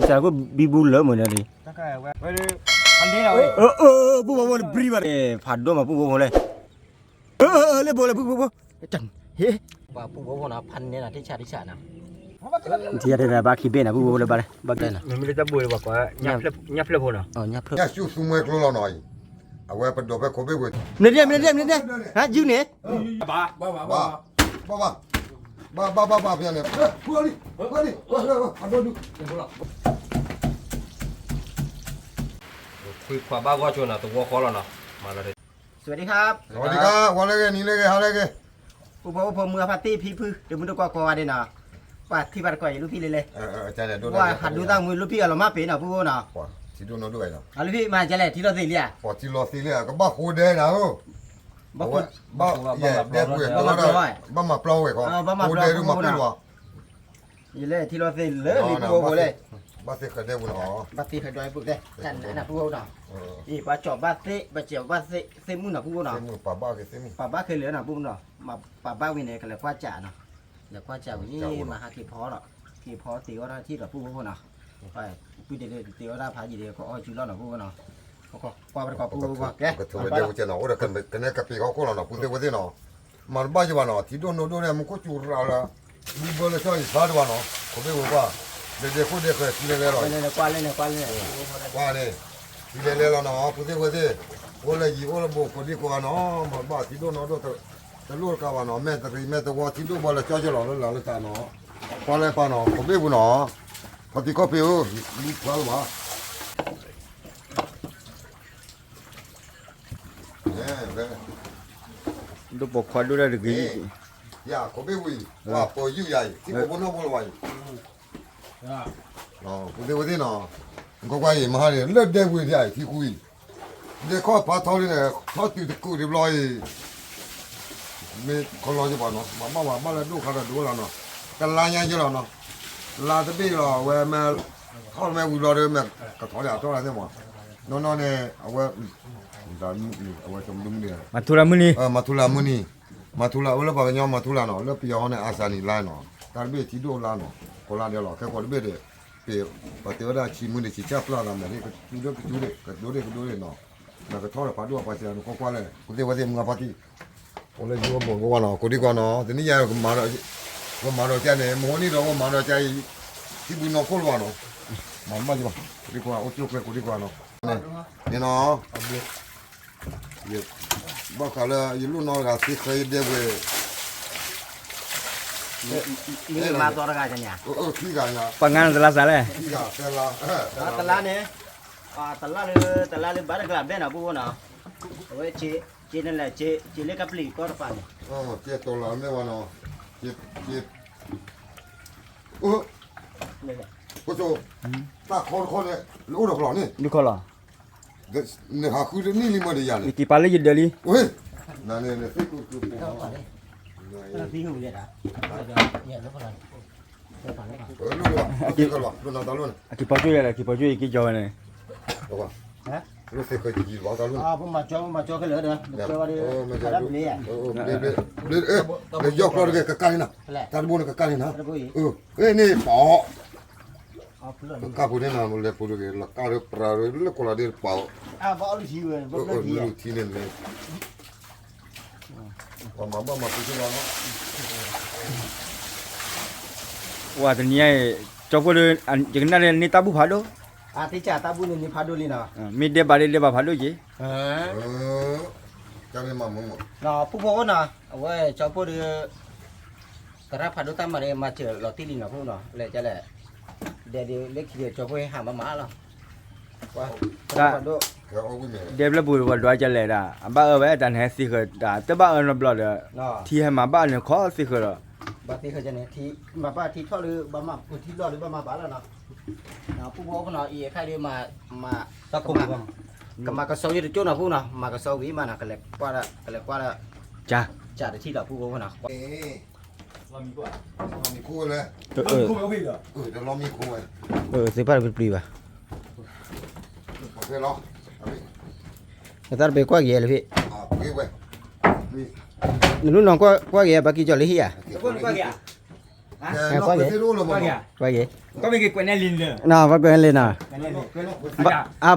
စးခိၣ်ဘံဘူလၢမုၢ်နၤလံ, အၢ အၢ ပုၢ်ဖိဖိန့ၣ် ဘြံၤဘၣ်န့ၣ် ဖးဒိၣ်မးပုၢ်ဖိဖိလဲၣ်, အၢ အၢ လၢဘိလဲၣ် ပုၢ်ဖိဖိ, ပှၤပုၢ်ဖိဖိနီၤ ဖးနဲနီၤ ထံၣ်ဆးထံၣ်ဆးနီၤ, ထံၣ်ဆးထံၣ်ဆး ဘၣ်ခံဘ့ၣ်နီၤ ပုၢ်ဖိဖိလၢဘၣ်လဲၣ် ဘၣ်ကဲနီၤ, မ့မ့ၢ်လၢတၢ်ဘိလၢပှၤကိး ညၣ်ဖျၢၣ်ဖိနီၤ, ညၣ်ဖျၢၣ်ဖိ, ညၣ်ဆူၣ်သူမှဲကျိလီၤနီၤအံၤ, အဝဲပဒိးဖဲခိးဘ့ၣ်ဝဲ, မနုၤဒဲး မနုၤဒဲး မနုၤဒဲး, ဟါ ယူန့ၣ် ဘၣ် ဘၣ် ဘၣ် ဘၣ် ဘၣ် ဘၣ် ဘၣ် ဖဲန့ၣ် ဖှိၣ်လံ ဖှိၣ်လံ ဖှိၣ်လံ အဒိဒူၣ် ခွံခွါဘၣ်ဂီၢ်ဆိနီၤ သဝီဃီလီၤနီၤ, မၤလီၤ, สวัสดีครับ สวัสดีครับ ဝါလၢဂ့ၤ နံၤလၢဂ့ၤ ဟါလၢဂ့ၤ, ပုၢ်ဖိအိၣ်ဖိမုၢ်အဖါတံၢ်ဖံဖု တမုၢ်တကိးကိးဂၤဒဲးနီၤ, ပှၤထံၣ်ဘၣ်တကိးအံၤ လူဖံးလဲၤလဲၤ, ဝဲဟးဒူသၣ်မုၢ်လူဖံးအလီၤမၢ်ပ့ၤနီၤ ပုၢ်ဖိနီၤ, ထံဒိၣ်နီၢ်ဒိၣ်အံၤနီၤ, အလူဖံးမၤကလဲၣ် ထံလီၤသ့ၣ်လံဧါ, ပှၤထံလီၤသ့ၣ်လံဧါ ကဘၣ်ဃိဒဲနၤဧၢ ဘၣ်ဃိ ဘၣ်ယဲၢ်ဒဲပှ့ၤ ဘၣ်မၤပျီဝဲခီ ဘၣ်မၤပျီဝဲခီ ဘၣ်မၤပျီဝဲခီ ဃိဒဲဒုးမၤပျီဝဲ ယလဲၤထံလီၤသ့ၣ်လၢလံပုၢ်ဖိလဲၣ်, ဘၣ်သ့ၣ်ဃဲၤဒဲပူၤနီၤ, ဘၣ်သ့ၣ်ဃဲၤဒဲပူၤသ့ၣ် တၢ်နးနးပုၢ်ဖိနီၤ, အံၤပှၤကၠီၤဘၣ်သ့ၣ် ပှၤကၠီၤဘၣ်သ့ၣ် သ့ၣ်မုၢ်နီၤပုၢ်ဖိနီၤ, ပှၤဘၣ်ခဲလၢာ်နီၤပုၢ်ဖိနီၤ, ပှၤဘၣ်ဝံၤန့ၣ် ကလဲၤကွၢ်စးနီၤ, လဲၤကွၢ်စးဝံၤ မၤဟးက့ၤဖီဒီး က့ၤဖီတ့ၤအီၣ်တၢ်ထံၣ်ဒီးပုၢ်ဖိနီၤ, ပုၢ်ဒဲးတ့ၤအီၣ်တၢ်ဖးယံၤဒီး ကအီၣ်စုလီၢ်နီၤပုၢ်ဖိနီၤ, ကွၢ်ပတကိးပုၢ်ဖိကွၢ်ကဲ ကထိးဝဲဒဲဝဲကဲနီၤ အိၣ်ဒီးကနဲကပ့ၤဃီခိၣ်လီၤနီၤ ပုၢ်သ့ၣ်ဝဲၢ်သ့ၣ်နီၤ, မၤတဘၣ်ယဘၣ်နီၤ ထံဒိၣ်နိဒိၣ်န့ၣ် မူခိၣ်စူၤရၤလၢ ဘုဘၢလၢဆီအံၤဖျါတဘၣ်နီၤ ခိးဘ့ၣ်ဝဲကွၢ်, ဒဲဒဲခိၣ်ဒဲဃဲၤထံလဲၤလဲၤလီၤ, ကွၢ်န့ၣ် ထံလဲၤလဲၤလီၤနီၤ ပုၢ်သ့ၣ်ဝဲၢ်သ့ၣ်, အိၣ်လၢယံၤအိၣ်လၢဘူးကိးဒံကိးဂၤနီၤ မၤတဘၣ်ထံဒိၣ်နိဒိၣ် တလိၣ်တကးဘၣ်နီၤ မဲာ်တရံးမဲာ်တဝီထံဒိၣ်ဘၣ်လၢဆီကလီၤလၢလၢ်လၢတၢ်နီၤ, ကွၢ်လၢပၢ်နီၤ ခိးဘ့ၣ်ပူၤနီၤ, ခီၣ်ထံးခီၣ်ဖံးဧၢ, လူဖျါလၢၤဘၣ် ဒိၣ်ပိာ်ခွါဒိၣ်တၢ်တဂ့ၤ, ယၤခိးဘ့ၣ်ဝံၤ, ပှၤပၢၤယုၢ်ယၤအံၤ ထံခိးဖိနီၢ်ဖိလၢၤဘၣ်အံၤ, ပုၢ်သ့ၣ်ဝဲၢ်သ့ၣ်နီၤ, ကွၢ်ကွၢ်အံၤ မဟါန့ၣ် လၢဒဲဝံၤဒံးအံၤ ထံဃူအံၤ, ဒဲခီၣ်ဖးထီလံန့ၣ် ထီၣ်တုၤတကုာ်ဒံးဘျီအံၤ, မ့ၢ်ခီလီၤယဘၣ်နီၤ ဘၣ်ဘၣ်ဝဲဘၣ်လၢဒိၣ်ခါဒီးဒိၣ်လီၤနီၤ, တလါညါယဲလီၤနီၤ, လါတဘ့ၣ်လီၤ အဝဲမ့ၢ် ထီၣ်မ့ၢ်ဝံၤဘျီဒီး မ့ၢ်ကထီၣ်လံအထီၣ်လံသ့ၣ်မး, နီၢ်နီၢ်န့ၣ် အဝဲ အဝဲ မၤထူလၢမုၢ်နံၤ, မၤထူလၢမုၢ်နံၤ, မၤထူလၢအဝဲလၢပှၤကညီမၤထူလၢနီၤ လၢပယီၤဟီန့ၣ် အစၤနံၤလါနီၤ, တၢ်တဘ့ၣ်ထံဒိၣ်လါနီၤ, ကိးလါဒဲးလီၤ ခဲကိးတဘ့ၣ်ဒီး ပ့ၤ ပှၤတဲဝဲဒၣ်ဆံမုၢ်န့ၣ် ဆံးဆၢပျၢ်သးမဲာ်န့ၣ် ကဒိၣ်ကဒိၣ်ဒံး ကဒိၣ်ဒံးကဒိၣ်ဒံးနီၤ, မ့ၢ်ကထီၣ်ဒီးဖးဒိၣ်အပှၤစံးန့ၣ် ကွၢ်ကွၢ်လဲၣ် ပုၢ်သ့ၣ်ဝဲၢ်သ့ၣ်မုၢ်အဖါတံၢ် အိၣ်လၢယိၤအဘူးကဝီၤနီၤ ကိးဒံကီးနီၤ တနံၣ်ညါ ကမၤဒီးကန့ၣ် မဟိနံၣ်ဒီးကမၤဒီးကအံၤ ထံဘုးနီၢ်ခိၣ်လၢၤဘၣ်နီၤ, မၤမးယဘၣ် ကိးဒံကီး အိၣ်ကၠိၣ်ကျဲကိးဒံကီးနီၤ, န့ၣ်နီၤ ဘၣ်ဃးလၢယလိၣ်နီတဂၤသ့ဃဲယဒဲဝဲ, မ့ၢ်မၤသီတဂၤန့ၣ်, ခံဂၤညါ, ပှၤငါနတလါစးလဲၣ်, ခံဂၤတလါ, တလါန့ၣ်, တလါလၢ တလါလၢဘၣ်တကလးဘျဲၣ်နီၤ ပုၢ်ဖိနီၤ, အဝဲ က့န့ၣ်လဲၣ် က့လၢကပျံၤကီၢ်တပၤန့ၣ်, ကဲတီၤလီၤမ့ၢ်ဝဲနီၤ, က့ က့ အိၣ် ဖိစိ တၢ်ခီတခီန့ၣ် လၢအိၣ်ဒီးဖျီၣ်န့ၣ် ဒုးခီလီၤ, နဟးဃုတနံၣ်လံမ့ၢ်ဒီးယၤန့ၣ်, ယက့ၤပာ်လၢယဒၢးလံ, နၤန့ၣ် နသ့ၣ်ကူကူ အက့ၤပာ်ကၠိယၤဒီး အက့ၤပာ်ကၠိယၤက့ၤကၠီဝဲန့ၣ်, ပမၤကၠီမၤကၠီခဲလၢာ်ဒီး ကဲဝဲဒၣ် တၢ်တဘျ့ယၤ, က့ၤကၠီဝဲန့ၣ်, တၢ်တဘိန့ၣ်ကကၢ်န့ၣ်နီၤ, တၢ်တဘိအံၤ, ကကၢ်ဖိန့ၣ်နီၤ လဲၤပူၤတဂ့ၤ လီၤကၢ်ဒီးပြၤဒီး လၢကိးလီၤဒ့တပၤ, ဘၣ်အီၣ်လုၢ်ထံဝဲ ဘၣ်ဘျ့ထံန့ၣ်န့ၣ် ပှၤမၤဘၣ်မၤပူၤက့ၤလီၤနီၤ, ဝဲတနံၤအံၤ ကၠီဖိဒီး ယကနၣ်ဒီးန့ၢ်တၢ်ဘူၣ်ဖးဒိၣ်, အသ့ၣ်ကၢ်တၢ်ဘူၣ်န့ၣ်န့ၢ်ဖးဒိၣ်လံနီၤ, မ့ၢ်ဒဲးဘးဒဲးဒဲးဘးဖးဒိၣ်က့ၤ, တၢ်မ့ၢ်မၤမူမး, ပုၢ်ဖိနီၤ အဝဲကၠီဖိဒီး သရၣ်ဖးဒိၣ်တၢ်မၤဒီး မၤစၢၤလီၤတံၢ်လံနီၤ ဖိနီၤ လဲၤကလဲၣ်, ဒဲးဒုးလၢခံဒီးကၠီဖိဟးမၤမးလီၤ, သရၣ်ဖးဒိၣ်, ဒဲးဘျဲၣ်ပူၤပှၤဒွးကလဲၣ်ဒၣ် အဘၣ်အၢဝဲတၢ်န့ၣ်ဟဲသ့ဃၢၤတၢ် တဘၣ်အၢနီတဘျီဒီး, ထံဟဲမၤဘၣ်န့ၣ်ခီသ့ဃၢၤဒီး, ဘၣ်သ့ဃၢၤန့ၣ် ထံမၤဘၣ်ထံထီၣ်လၢဘၣ်မၤပူၤထံလီၢ်လၢဘၣ်မၤဘၣ်လီၤနီၤ, ပုၢ်ဖိဖိနီၤ အံၤအခါဒီး ကမၤကဆှီဝံၤတကၠိနီၤ ပုၢ်နီၤ မၤကဆှီဝံၤမးနီၤ ကလဲၤကွၢ်လၢ ကလဲၤကွၢ်လၢ ကၢ်တထံၣ်လီၤ ပုၢ်ဖိဖိနီၤ လီမံၤခိၣ်ဝဲလဲၣ်, လီမံၤခိၣ်ဝဲ, သ့ၣ်ပၢ်တပျံၤဘၣ်, နသးတပ့ၤကွၢ်က့ၤလၢဖဲ, နလူနီၢ်ကွၢ်က့ၤ ဘၣ်က့ၤကီၤလၢဟံၣ်ဧါ, ကွၢ်က့ၤ, ကွၢ်က့ၤ ကီၢ်မ့ၢ်က့ၤကွဲးနဲလံနၤ, ဘၣ်ကွဲးလံနၤ,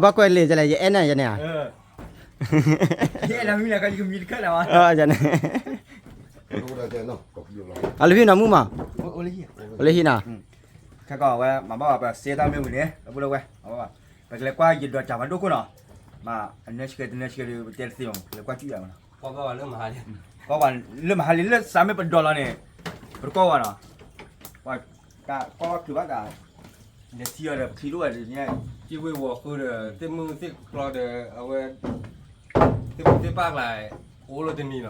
ဘၣ်ကွဲးလံ ယလဲၣ် ယအဲၣ်နၤယန့ၣ်ဧါ, ယအဲၣ်နၤမံလၢကမံတခၢၣ်လၢၤဘၣ်, ယန့ၣ်, အလၢဖံနီၤမူမး, လၢဟံၣ်နီၤ, ခဲကီးဝဲ မၤဘၣ်ပစ့တၢ်မ့ၢ်ဝံၤန့ၣ် အပုၢ်လၢဝဲ, ပကလဲၤကွၢ်ယဒီးစၢ်ဖးဒိၣ်ခိၣ်နီၤ, မ့ၢ်အနၢဆှၢတနၢဆှၢဒီး ပတဲတသ့ဘၣ်မး, ပလဲၤကွၢ်စူၣ်ယၤမးနီၤ, ကွၢ်ဘၣ်လၢမဟါလံ, ကွၢ်ဘၣ်လၢမဟါလံ လၢစးမ့ၢ်ပဒိးလီၤန့ၣ်, ပတကွၢ်ဘၣ်နီၤ, ကွၢ်ကွၢ်ချုးဘၣ်တၢ်, လဲၤထံၣ်အီၤဒီး ပချံတအိၣ်ဝဲဒ်န့ၣ်, စံးဝ့ၤဝီၤဃုာ်ဒီး သ့ၣ်မုၢ်သ့ၣ်ကျီဒီး အဝဲ သ့ၣ်မုၢ်သ့ၣ်ပၢ်ကျါ အိၣ်လၢတနံၤနီၤ,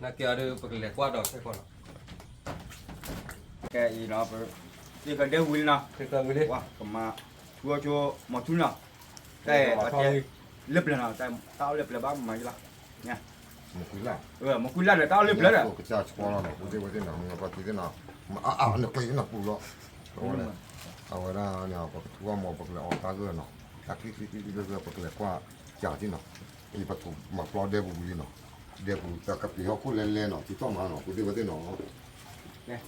နာ်က့အီၤဒီး ပကလဲၤကွၢ်ဒီးခဲကီးနီၤ, ကဲအံၤနီၤ, သ့ၣ်ကဒဲဝံၤလံနီၤ, ကမၤထူအီၤဆိ မၤထူနီၤ, တၢ်အဲၣ် လၢပျၢၤနီၤ, တၢ်အီၣ်လၢပျၢၤဘၣ်မၤယလီၤ, မကွၢ်လၢ်ဒီးတၢ်အီၣ်လၢပျၢၤဒီး, ကစၢ်ဆှီလီၤနီၤ, ပူၤသ့ၣ်ဝဲသ့ၣ်နီၤ, မ့ၢ်ပှၤသ့ၣ်နီၤ, မၤအါအါနကျ့ၤနပူၤလီၤ, အဝဲဒၣ်န့ၣ် ပကထူအီၤမး ပကလဲၤအီၣ်တၢ်ဂၢၢ်နီၤ, တၢ်ချံချံချံချံဂၢၢ်ဂၢၢ် ပကလဲၤကွၢ်စၢ်ထံနီၤ, အံၤပထူၣ်မၤပျီဒဲပူၤဝံၤလံနီၤ, ဒဲပူၤတၢ်ကပ့ၤဟီၣ်ခိၣ်လဲၤလဲၤနီၤ, ထံထီၣ်လဲၤလဲၤဘျီန့ၣ် ပက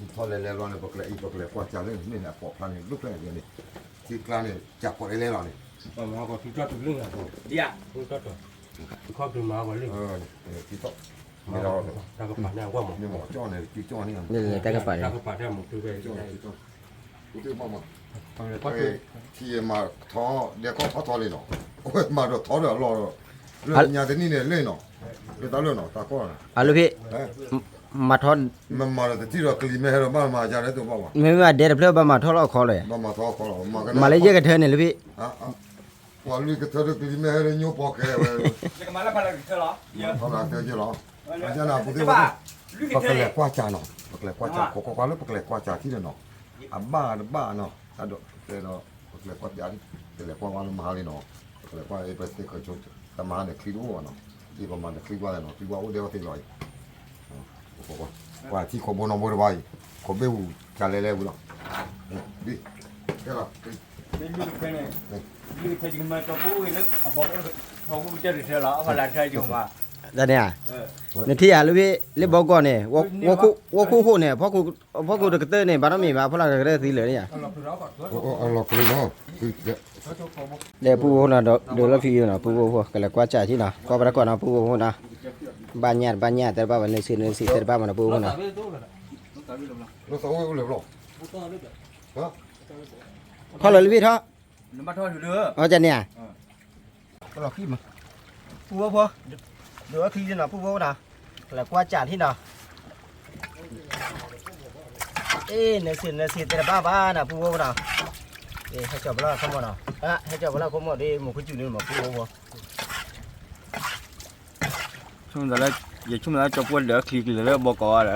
လဲၤအံၤ ပကလဲၤကွၢ်စၢ်လၢန့ၣ် မ့ၢ်န့ၣ်အပိာ်ဖျါန့ၣ် ဒိၣ်ဖျါန့ၣ်, ထံကျါန့ၣ် စၢ်ဖီၣ်လဲၤလဲၤလီၤန့ၣ်, ထံထီၣ် မ့ၢ်လီၤ, တၢ်ကပၤန့ၣ် အဝဲမ့ၢ် တၢ်ကပၤန့ၣ် ထံမၤထီၣ်ဒဲကီၢ်ဖီထီၣ်လံနီၤ, အဝဲမၤဒီးထီဒီးအလီၢ်ဒီး လၢညါတနံၣ်န့ၣ်လၢနီၤ, လၢတၢ်လၢနီၤ တၢ်ကီၢ်န့ၣ်, အလၢဖံ မၤထီ, မၤဒီးတထံၣ်ဒီးကလံၤမ့ၢ်ဟဲဒီးဘၣ်မၤယၤလၢတဘၣ်ဘၣ်, မ့မ့ၢ်ဒဲတဖျၢၣ်ဘၣ်မၤထီၣ်လီၤအခီလီၤ, ဘၣ်မၤထီၣ်အခီလီၤ, မၤလၢယဲၢ်ကထၢန့ၣ်လၢဖံ ပှၤလွံၢ်ကထၢဒီးကလံၤမ့ၢ်ဟဲဒီးညိပီၢ်ခဲဝဲ, ထီၣ်လၢကထၢက့ၤလီၤ, ပကလဲၤကွၢ်စၢ်နီၤ, ပကလဲၤကွၢ်စၢ် ခိးကွၢ်ကွၢ်လၢပကလဲၤကွၢ်စၢ်ထံၣ်ဒီးနီၤ, အဘၣ်တဘၣ်နီၤ, တၢ်ဒိးတဲဒီး ပကလဲၤကွၢ်စၢ်, ပလဲၤကွၢ်ဝဲလၢမဟါလံနီၤ, ပကလဲၤကွၢ်အ့ၣ်ပသ့ၣ်ဃၢၤဆိ, တမဟါန့ၣ်ချံတအိၣ်ဘၣ်နီၤ, အ့ၣ်ပမၤဒီးချံကွၢ်လီၤနီၤ, ချံကွၢ်အိၣ်ဒဲဝဲသ့ၣ်လီၤအံၤ ကွၢ်ထံခိးဘိနီၢ်ဘိတဘၣ်အံၤ, ခိးဘ့ၣ်ဝူၤကလဲၤလဲၤဝံၤလီၤ, ဒ်, ကဲလီၤ, တၢ်န့ၣ်ဧါ, နထံၣ်ယၤလၢဖဲ လၢဘီကီၢ်န့ၣ်, ဝီခိၣ်ဃိန့ၣ်, ဖီခိၣ်တကတၢၢ်န့ၣ် ဘၣ်နီတမံၤဘၣ် ဖီလာ်ကကတၢၢ်သံလၢာ်န့ၣ်ဧါ, လီၤကလံၤနီၤ, ဒီးပူဖိနီၤ ဒိးလီၢ်ခံနီၤ ပူဖိဖိ ကလဲၤကွၢ်စၢ်ထံနီၤ ကွၢ်ဘၣ်တၢ်ကွၢ်နီၤ ပူဖိဖိနီၤ, ဘၣ်ညၣ်တဘၣ်ညၣ် တဲတဘၣ်ဝဲ နုၤဆံးနုၤဆံး တဲတဘၣ်မးနီၤ ပူဖိနီၤ, ခီလီၤလံဘ့ၣ်ထီၣ်, အီၣ်ကန့ၣ်ဧါ, ပူဖိဖိ, ဒိးလီၢ်ခံနီၤ ပူဖိဖိနီၤ, ကလဲၤကွၢ်စၢ်ထံနီၤ, အ့ၣ် နုၤဆံးနုၤဆံး တဲတဘၣ်ဘၣ်နီၤ ပူဖိဖိနီၤ, ဟဲကၠီၤပလီၢ်ခိၣ်မီၢ်နီၤ, ဟဲကၠီၤပလီၢ်ခိၣ်မီၢ်ဒီး မူခိၣ်စူၤန့ၣ်မး ပူဖိဖိ ဆိကမိၣ်သးလၢ ယဆိကမိၣ်သးကၠီၤပှီၢ်လၢာ်အချံကလၢာ်လၢဘီကီးဒီး,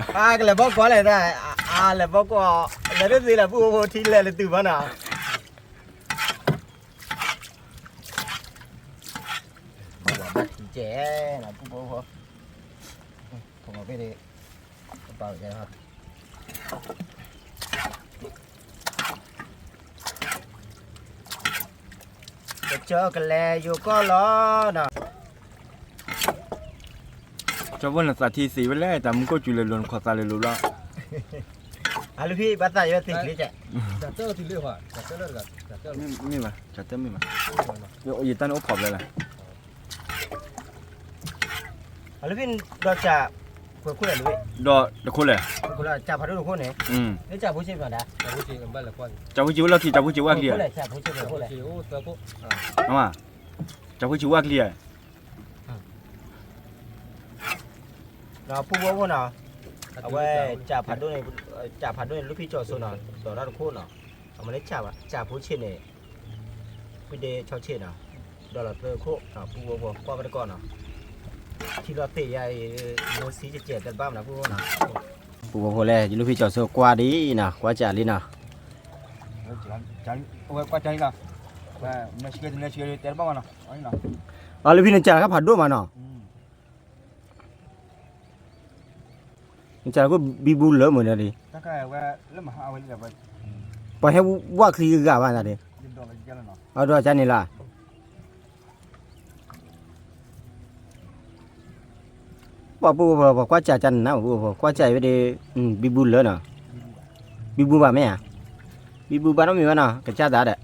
အါ ကလဲၤဘီကီးလဲၣ်, အါ လဲၤဘီကီး, လဲၤဒ်သ့လၢပူဖိဖိထံလဲၣ်လၢတုၤဘၣ်နီၤ, ဘၣ်ခံကဲနီၤ ပူဖိဖိ, ဖိမီၢ်ဘ့ၣ်ဒီး ပာ်ဝဲ ကစၢၢ်ကလဲၤယိၤကီၢ်လီၤနီၤ, ကၠီဖိနသးထံသံးဝဲလဲၣ် တၢ်မူခိၣ်စူၤလဲၤလိာ်နခီၣ်သးလဲၤလိာ်ဘျီ, အလီၢ်ဖံဘၣ်သးယဝဲသံးလံကဲ, မ့ၢ်ဘၣ် တၢ်တမ့ၢ်ဘၣ်, ယတၢ်န့ၣ်အိၣ်ခိးဘျီလဲၣ် အလီၢ်ဖံဒီးစၢ် ပှဲၤခိၣ်လဲၣ်လီၤ, ဒီးတခိၣ်လဲၣ်, စၢ်ဖးဒိၣ်တခိၣ်န့ၣ်, လၢစၢ်ဖိဆ့ၣ်မးဒၣ်, စၢ်ဖိဆ့ၣ်ဝဲလီၢ်ခံ စၢ်ဖိဆ့ၣ်ဝဲအချံဧါ, စၢ်ဖိဆ့ၣ်ဝဲအချံဧါ, ဒီးပူဖိဖိနီၤ, အဝဲ စၢ်ဖးဒိၣ်န့ၣ် စၢ်ဖးဒိၣ်န့ၣ် လၢဖံကၠီၤစိနီၤ ဒီးတၢ်တခိၣ်နီၤ, အမ့ၢ်လၢစၢ်ဖိဆ့ၣ်န့ၣ် ဖုဒဲဆီဆ့ၣ်နီၤ, ဒီးလီၤသၢခိၣ် ပူဖိဖိ ကွၢ်ဘၣ်တၢ်ကွၢ်နီၤ, ထံလီၤသ့ၣ်ယါအံၤ မိၢ်ဆံကဲးကဲး တဲတဘၣ်မးနီၤ ပူဖိဖိနီၤ, ပူဖိဖိလဲၣ် ယလူၢ်ဖံကၠီၤစိကွၢ်ဒံးနီၤ ကွၢ်စၢ်လံနီၤ, အဝဲကွၢ်စၢ်လံနီၤ, တဲတဘၣ်မးနီၤ, အလီၢ်ဖံန့ၣ် စၢ်တခါဖးဒိၣ်မးနီၤ နစၢ်ခိၣ်ဘံဘူလၢမုၢ်ဒီး, ပှၤဟဲဝဲချံဂၤဘၣ်သးဒီး, အဒီးကန့ၣ်လီၤ, ပှၤပူဖိ ပှၤကွၢ်စၢ်ကန့ၣ်နၤ ပှၤပူဖိ ကွၢ်စၢ်အံၤဝဲဒီး, ဘံဘူလၢနီၤ, ဘံဘူဘၣ်မ့ၢ်ဧါ, ဘံဘူဘၣ်နီတမံၤဘၣ်နီၤ ကစၢ်သးဒီး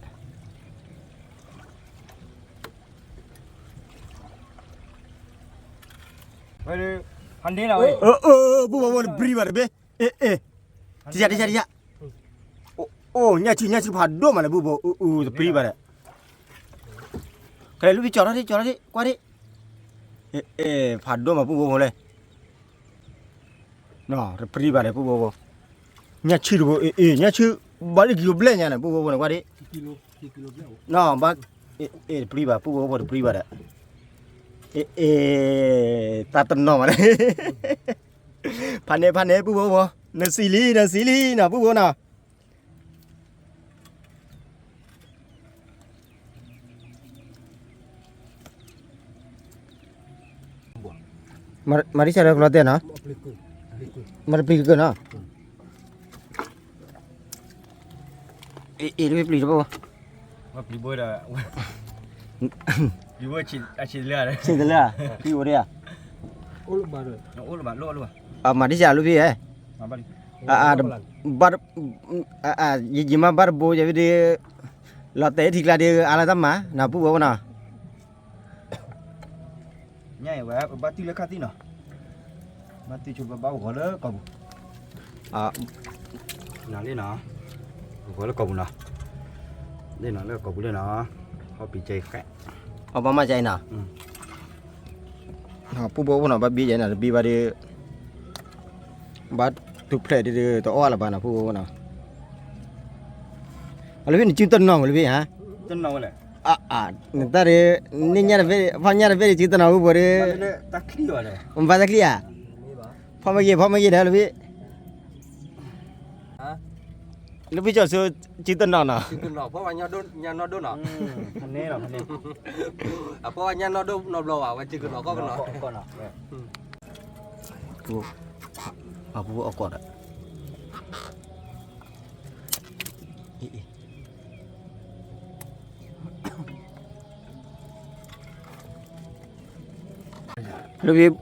အၢ အၢ အၢ ပုၢ်ဖိဖိ တပြံဘၣ်တဘ့ၣ်, အ့ အ့ တယၤ တယၤ တယၤ, အိၣ် အိၣ် ညၣ်ဆူၣ် ညၣ်ဆူၣ်ဖးဒိၣ်မးလၢပုၢ်ဖိ အၢ အၢ တပြံဘၣ်ဒီး ကလဲၤလူၤဖံကၠီထီၣ်ဒံး ကၠီထီၣ်ဒံး ကွၢ်ဒံး, အ့ အ့ ဖးဒိၣ်မးပုၢ်ဖိဖိလဲၣ် တပြံဘၣ်ဒီးပုၢ်ဖိဖိ, ညၣ်ဆူၣ်တဘိ အ့ အ့ ညၣ်ဆူၣ် ဘၣ်လၢကံလိဘျဲၣ်ညါန့ၣ် ပုၢ်ဖိဖိန့ၣ် ကွၢ်ဒံး, ဘၣ် အ့ တပြံဘၣ် ပုၢ်ဖိဖိတပြံဘၣ်ဒီး, အ့ အ့ သးတနီၤမးလဲၣ်, ဖးန့ၣ် ဖးန့ၣ် ပုၢ်ဖိဖိ, နစံးလံ နစံးလံနီၤ ပုၢ်ဖိနီၤ. မၤရံစၢ်လၢကလီတဲနီၤ, မၤတပျံၤကကၢနီၤ, အ့ အ့ တပျံၤတဘိ, ပျံၤဘိဒီး ပျံၤဘိ ဆံးတလၢ ပျံၤအိၣ်ဒံးဧါ, မၤရံစၢ်လၢဖံဧါ, ဘၣ် ယမၤဘၣ်တဘိယဒုး, လီၤတဲာ်ထံကျါဒုး အါလၢတၢ်မၤ နပုၢ်ဝဲနီၤ, ညါအံၤဝဲ ပဘၣ်တုၤလၢခါသံနီၤ, ဘၣ်တုၤဆိပဘၣ်ဂီၤလၢကီၢ်ပူၤ, နလံနီၤ, ဂီၤလၢကီၢ်ပူၤနီၤ, လံနီၤလၢကီၢ်ပူၤလံနီၤ, ဟီၣ်ပံၤကဲဃဲ, အီၣ်ဘၣ်မးကဲနီၤ ပုၢ်ဖိဖိနီၤ ဘၣ်ဘံယဲနီၤ တဘံဘၣ်ဒီး ဘၣ်တူၢ်ဖျဲးဒီး တအီၣ်လၢၤဘၣ်နီၤ ပုၢ်ဖိဖိနီၤ, အလၢဖံန့ၣ် စုတနီၤဝဲလၢဖံဧါ, တနီၤဝဲလဲၣ်, နတၢ်ဒီး နညၣ်တဖဲ ဖီညၣ်တဖဲန့ၣ် စုတနီၤဝဲပှၤဒီး, ဘၣ်တၢ်ချံဧါ, ဖီမ့ၢ်ဂ့ၤ ဖီမ့ၢ်ဂ့ၤဒီးလၢဖံ လၢဖံကၠီၤစိ စုတနီၤနီၤ, ဖီဝဲညၣ်နီၢ်ဒိၣ်နီၤ, ဖီဝဲညၣ်နီၢ်ဒိၣ်နီတဘျီဘၣ် ဝဲစုကနီၤကီၢ်ကနီၤ, အပူၤအ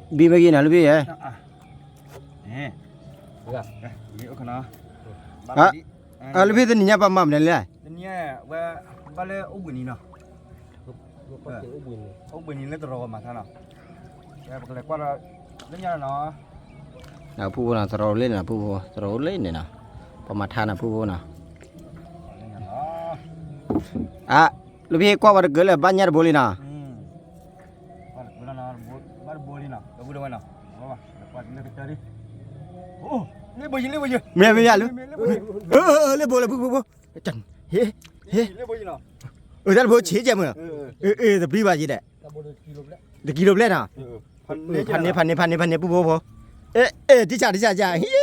ီၣ်ကီးဒီး လၢဖံဘံမ့ၢ်ဂ့ၤနီၤ လၢဖံယဲ, လၢဖံတနံၤညါပမၤမနုၤလဲၣ်, တနံၤညါဝဲ ဘၣ်လၢအိၣ်ဘှံးနံၤနီၤ, အိၣ်ဘှံးနံၤလၢသရိာ်ကမၤထါနီၤ, ပကလဲၤကွၢ်လၢညါနီၤ, နပုၢ်ဖိနီၤ သရိာ်လၢန့ၣ်နီၤ ပုၢ်ဖိ သရိာ်လၢန့ၣ်နီၤ, ပမၤထါနီၤ ပုၢ်ဖိနီၤ, အ လၢဖံကွၢ်ဝဲတကၢလၢဘၣ်ညၣ်တဘိလံနီၤ, မ့ၢ်မ့ၢ်လၢ ဟ့ ဟ့ တၢ်တဘိဆံးကဲမုၢ်, တဘျံးဘၣ်ယံၤဒီး, တကံလိဘျဲၣ်နီၤ, ဖးန့ၢ် ဖးန့ၢ် ဖးန့ၢ် ဖးန့ၢ် ပုၢ်ဖိဖိ, အဲ အဲ တံၢ်ဆၣ် တံၢ်ဆၣ် တံၢ်ဆၣ် ဟံၣ်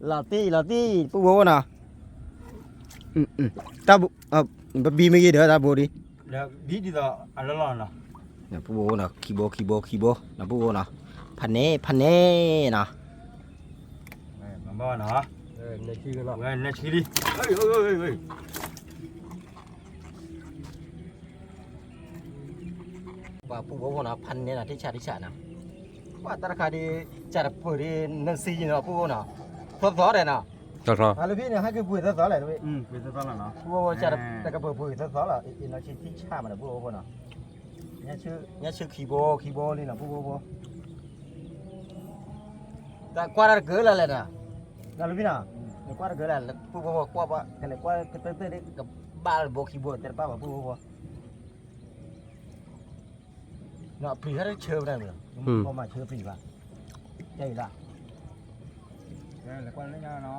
လီၤတံၢ် လီၤတံၢ် ပုၢ်ဖိဖိနီၤ, တၢ်ဘိ ပဘံမ့ၢ်ဂ့ၤဒီးတၢ်ဘိဒံး, ပုၢ်ဖိနီၤ ခံဘိ ခံဘိ ခံဘိ နပုၢ်ဖိနီၤ, ဖးန့ၢ် ဖးန့ၢ်နီၤ, ပှၤပုၢ်ဖိဖိနီၤ ဖးန့ၢ်နီၤ တံၢ်ဆၣ် တံၢ်ဆၣ်နီၤ, ပှၤတၢ်တခါဒ် ကၢ်တပၢၢ်ဒ် နစံယံၤနီၤ ပုၢ်ဖိနီၤ, သီသီဒီးနီၤ, လၢဖံန့ၣ် ဟဲက့ၤပှ့ၤသီသီလဲၣ်, ပုၢ်ဖိ ကၢ်တပၢၢ်ပှ့ၤသီသီလီၤ အံၤနီၤ ဆံတံၢ်ဆၣ်မးဒီး ပုၢ်ဖိဖိနီၤ, ညၣ်ဆၢခံဘိ ခံဘိလံနီၤ ပုၢ်ဖိဖိ, တၢ်ကွၢ်တၢ်တကၢလၢ်လဲၣ်နီၤ, လၢဖံနီၤ, နကွၢ်တကၢလၢ် ပုၢ်ဖိဖိကွၢ်ဘၣ် ကလဲၤကွၢ်ကတၢၢ်တၢၢ်ဒ် ကဘၣ်တဘိခံဘိ တဲတဘၣ်ဘၣ် ပုၢ်ဖိဖိ နီၤ ပျံၤဟဲတဆၢပတၢ်မ့ၢ် ကမၤဆၢပျံၤဘၣ် ကဲအံၤလၢ လဲၤကွၢ်လၢညါနီ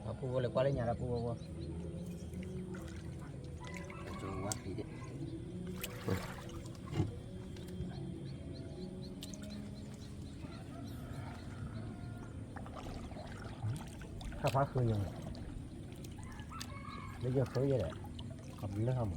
ၤ, ပုၢ်ဖိလဲၤကွၢ်လၢညါလၢပုၢ်ဖိဖိ, ခါဖးဃုာ်ယၤ, လၢယဃုာ်ယဲဒီး အဘျုးဟါမး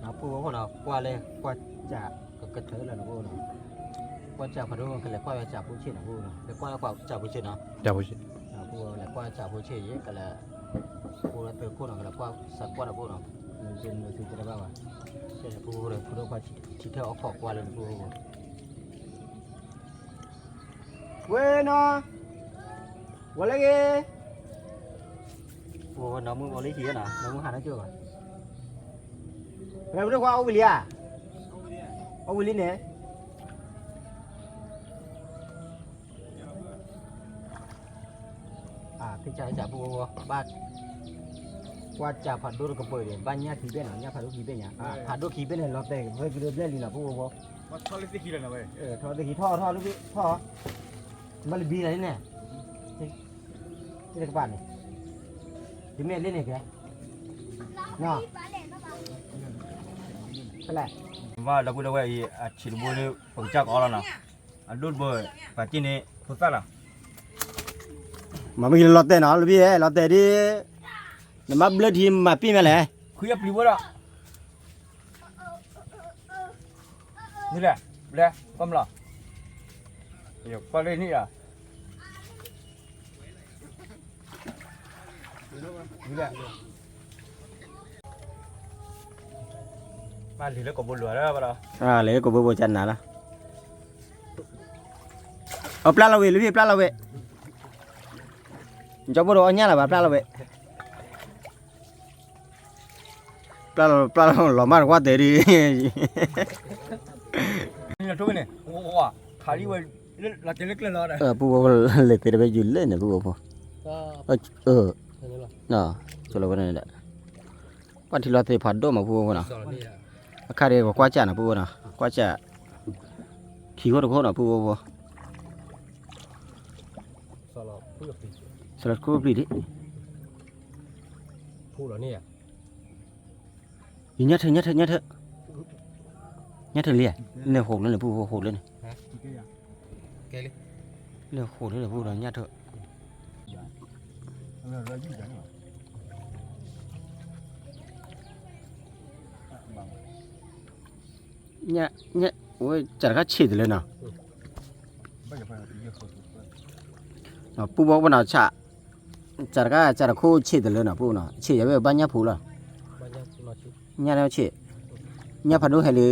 နပုၢ်ဖိနီၤ ကွၢ်လၢကွၢ်စၢ်ကကတၢၢ်လၢနပုၢ်ဖိနီၤ, ကွၢ်စၢ်ဖးဒိၣ် ကလဲၤကွၢ်ဝဲစၢ်ဖိဆ့ၣ်နီၤ ဖိနီၤ လဲၤကွၢ်စၢ်ဖိဆ့ၣ်နီၤ ဖိလဲၤကွၢ်စၢ်ဖိဆ့ၣ်ယဲ ကလဲၤ ဖိလၢသုးခိၣ်နီၤ ကလဲၤကွၢ်စၢ်ကွၢ်ဒီးဖိနီၤ နုၤနုၤသုတဘၣ်ဘၣ် ဖိဖိဒီး ဖိဒိၣ်ကွၢ်ထံထၢၣ်အီၣ်ခိးကွၢ်လၢနဖိဖိ ဝဲနီၤ ဝဲလၢဂ့ၤ ဖိနီၤမုၢ်အီလံဟံၣ်နီၤ နီၤမုၢ်ဟးနီၢ်ကၠိၣ်ဘၣ် ပှၤဒိၣ်ခွါအီဝံၤလံဧါ အီဝံၤလံန့ၣ် ဖ့ၣ်စၢ်ဖ့ၣ်စၢ်ဖိဖိ ဘၣ် ကွၢ်စၢ်ဖးဒိၣ်တကပၤန့ၣ် ဘၣ်ညၣ်ခံဘ့ၣ်နီၤ ညၣ်ဖးဒိၣ်ခံဘ့ၣ်ညါ ဖးဒိၣ်ခံဘ့ၣ်န့ၣ် လီၤတဲာ်ကဘျဲၣ်လံနီၤ ဖိဖိဖိ ထီၣ်လၢသ့ၣ်ခံထီၣ်ထီၣ်လၢသ့ၣ်ထီၣ် မ့ၢ်လဘံလီၤန့ၣ် သ့ၣ်တကပၤန့ၣ် ယမ့ၢ်လ့န့ၣ်ကဲ နီၤ ဖဲလဲၣ် ဘၣ်ဒီပုၢ်ဒီဝဲၢ်အံၤ အဆံးတဘိဒီး ပကစၢ်ကအီလီၤနီၤ အဒိၣ်တဘိ ပာ်တ့ၢ်န့ၣ် ဖိသၣ်လီၤ မ့မ့ၢ်လီၤတဲာ်နီၤ လဘံ လီၤတဲာ်ဒ် နမ့ၢ်ဘျၢထံမၤပ့ၢ်မ့ၢ်လဲၣ် ခွံအပျံၤဘိဒီး မ့ၢ်လဲၣ် ဘျဲ ကွၢ်မလီၤ ကွၢ်လၢနံၣ်လီၤ မ့ၢ်လဲၣ် မ့ၢ်လံလၢကဘိလီၤလၢဘၣ်ဒီး လၢကဘိဘိကနၤလီၤ အပျၢ်လီၤဝဲ လၢဖဲပျၢ်လီၤဝဲ ကၠီဘိဒီးအီၣ်ညၣ်လီၤဘၣ် ပျၢ်လီၤဝဲ ပျၢ်လီၤ ပျၢ်လီၤ လီၤမၢ်တကွၢ်တဲဒ် န့ၣ် ခးလံဝဲ လီၤတဲာ်လၢကျဲလီၤ ပုၢ်ဖိဖိ လဲၤသ့တဘဲယူၤလဲၣ်န့ၣ် ပုၢ်ဖိဖိ ဆိလၢဝဲန့ၣ်ဒီး ကွၢ်ထံလီၤသ့ၣ်ဖးဒိၣ်မး ပုၢ်ဖိဖိနီၤ အခါဒ်ကကွၢ်စၢ်နီၤ ပုၢ်ဖိနီၤ ကွၢ်စၢ် ခံခိၣ်တခိၣ်နီၤ ပုၢ်ဖိဖိ ဆီလီၤခိၣ်ပျံၤဒ် ယညၣ်ထၢၣ် ညၣ်ထၢၣ် ညၣ်ထၢၣ် ညၣ်ထၢၣ်လံဧါ လၢဟိးလၢန့ၣ် ပုၢ်ဖိဟိးလၢန့ၣ် လၢဟိးလၢန့ၣ် ပုၢ်ဖိဒီးညၣ်ထၢၣ် ညၣ် ညၣ် ဝဲစၢ်တခါဆံးတလၢနီၤ ပုၢ်ဖိဖိနီၤ စၢ်တခါ စၢ်တခိၣ်ဆံးတလၢနီၤ ပုၢ်ဖိနီၤ ဆံးယၤဝဲဘၣ်ညၣ်ဖိလီၤ ညၣ်န့ၣ်ဆံး ညၣ်ဖးဒိၣ်ဟဲလၢ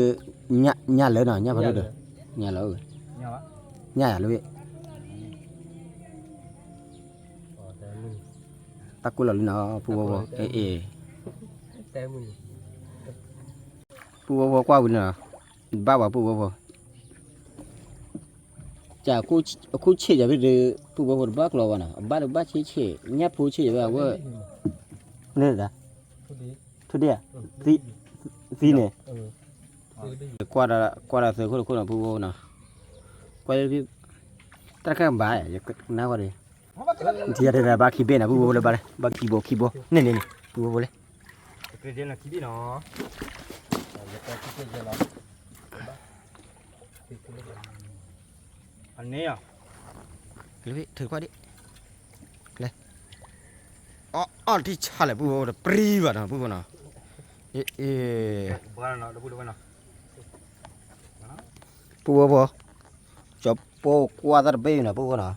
ညၣ်လၢနီၤ ညၣ်ဖးဒိၣ်ဒီး ညၣ်လၢ ညၣ်ယၤလၢ တၢ်ကွၢ်လီၤလံနီၤ ပုၢ်ဖိဖိ အ့ၣ် ပုၢ်ဖိဖိကွၢ်ဝံၤနီၤ ဘၣ်ဝဲပုၢ်ဖိဖိ စၢ်အခိၣ်ဆံးယၤဖဲဒီး ပုၢ်ဖိဖိတဘၣ်ကျီဘၣ်နီၤ အဘၣ်တဘၣ်ဆံးဆံး ညၣ်ဖိဆံးယၤဖဲအဝဲ န့ၣ်ဒၣ် ထိၣ်ဒ့ဧါ သံန့ၣ် ကွၢ်ဒီး ကွၢ်ဒီးသုးခိၣ်တခိၣ်နီၤ ပုၢ်ဖိနီၤ ကွၢ်လၢ တၢ်တခါဘၣ် ယကနၣ်ဝဲဒီး ထံၣ်ယၤတဂၤ ဘၣ်ခံဘ့ၣ်နီၤ ပုၢ်ဖိလၢဘၣ်လၢ ဘၣ်ခံဘိ ခံဘိ န့ၣ်န့ၣ်န့ၣ် ပုၢ်ဖိလၢ ခံဘ့ၣ်နီၤ အန့ၣ် ထုးကွၢ်ဒံး လဲၤ အီၣ် အီၣ်တံၢ်ဆါလဲၣ် ပုၢ်ဖိ တပြံဘၣ်နီၤ ပုၢ်ဖိနီၤ အ့ၣ် ပုၢ်ဖိဖိ ကၠီပိာ်ကွၢ်တၢ်တဘ့ၣ်နီၤ ပုၢ်ဖိနီၤ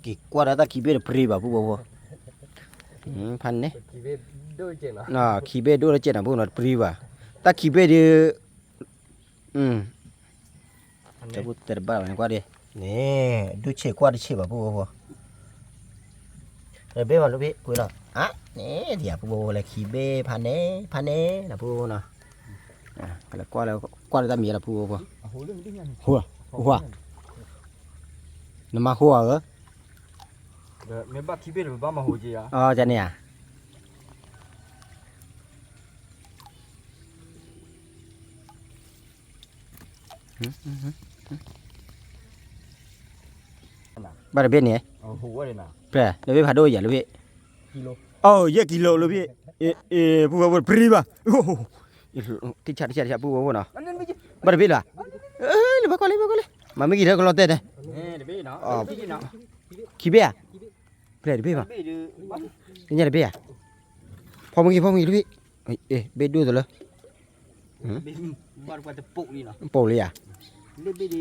က့ၤကွၢ်ဒီးတၢ်ခံဘ့ၣ်တပြံဘၣ် ပုၢ်ဖိဖိ ဖးန့ၣ် ခံဘ့ၣ်ဒိၣ်တကဲးနီၤ ပုၢ်ဖိနီၤ တပြံဘၣ် တၢ်ခံဘ့ၣ်ဒုး တဲတဘၣ်ဘၣ်န့ၣ်ကွၢ်ဒံး န့ၣ် ဒုးဆံးကွၢ်တဆံးဘၣ် ပုၢ်ဖိဖိ တဘ့ၣ်ဘၣ် လၢဘ့ၣ်ကွံာ်လီၤ အါ န့ၣ် ဒ်ယၤ ပုၢ်ဖိဖိ လဲၤခံဘ့ၣ် ဖးန့ၣ် ဖးန့ၣ်နီၤ ပုၢ်ဖိနီၤ ကလဲၤကွၢ်လၢ ကွၢ်လၢတၢ်မံၤလီၤ ပုၢ်ဖိဖိ ဟိ ဟိ နမၤဟိဧါ မ့ၢ်ဘၣ်ခံဘ့ၣ် ဘၣ်မၤဟိက့ၤဧါ အန့ၣ်ဧါ ဘၣ်တဘ့ၣ်န့ၣ် ဖဲ လၢဘ့ၣ်ဖးဒိၣ်ယၤလၢဘ့ၣ် အိၣ် ယဲၢ်ကံလိလၢဘ့ၣ် အ့ၣ် ပုၢ်ဖိဖိ တပြံဘၣ် တံၢ်ဆါ တံၢ်ဆါ တံၢ်ဆါ ပုၢ်ဖိဖိနီၤ ဘၣ်တဘ့ၣ်လၢ လၢဘၣ်ကွၢ်လၢ ဘၣ်ကွၢ်လၢ မၤမ့ၢ်က့ၤထဲကလီၤတဲာ်တဲာ် ခံဘ့ၣ်ဧါ ဖဲတဘ့ၣ်ဘၣ် ညါတဘ့ၣ်ဧါ ဖီမ့ၢ်က့ၤ ဖီမ့ၢ်က့ၤတဘ့ၣ် ဘ့ၣ်ဒိၣ်တလၢ ပိာ်လံဧါ လ့ဘ့ၣ်လ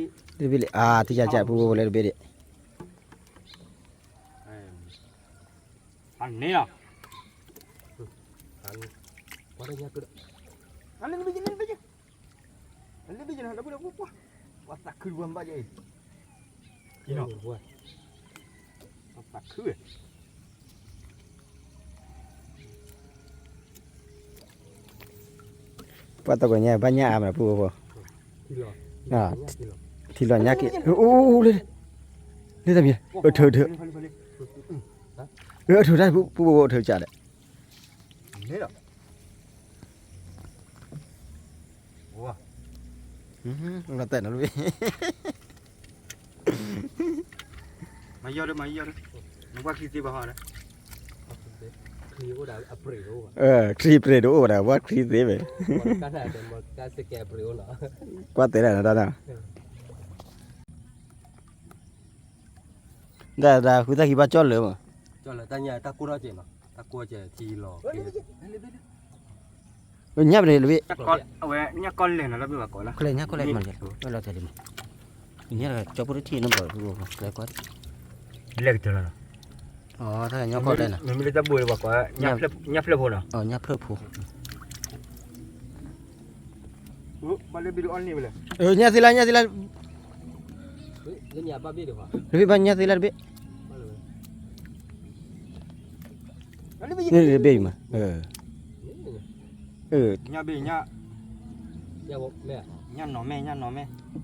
ံ, အါ ထံၣ်ယၤကၢ်ပူဖိလဲၤတဘ့ၣ်ဒံး, န့ၣ်လီၤ, လ့ဘ့ၣ်, လ့ဘ့ၣ်, ပှၤသးခုတပှၢ်ဘၣ်ယဲအံၤ, ပှၤသးခု ပှၤတကညါဘၣ်ညၣ်အါမးပူဖိ, ထံလီၤညၣ်က့ၤ, အိၣ်လၢ, လၢတမံၤ, အထုးထုး, အထုးတၢ်ပူဖိအထုးကၢ်ဒီး, လီၤတဲာ်နီၤလၢ, မၤယီၤဒီး မၤယီၤဒီး, နကွၢ်ချံသ့ဘၣ်ဟီဒီး, ချံပြ့းတအိၣ်ဘၣ်ဒီး ကွၢ်ချံသ့ဘၣ်, ကွၢ်တဲာ်ဒၣ်နီၤ, တၢ်ဃုသၣ်ခံဘၣ်ကၠီၣ်လၢမး, ညၣ်ပဒးလၢဘ့ၣ်, ညၣ်ကီၢ်လဲၣ်, လီၤတဲာ်လံမး, ညၣ်ကၠီပူထံၣ်နဘၣ်, လဲၤကွၢ်, လဲၤကွၢ်, အီ တၢ်ညၣ်ကီၢ်လဲၣ်နီၤ, ညၣ်ဖျၢၣ်ဖိနီၤ, ညၣ်ဖျၢၣ်ဖိ, ညၣ်သ့လၢ် ညၣ်သ့လၢ်, တဘ့ၣ်ဘၣ်ညၣ်သ့လၢ်တဘ့ၣ်, တဘ့ၣ်အံၤမး, ညၣ်ဘ့ၣ်, ညၣ်နီၢ်မဲ,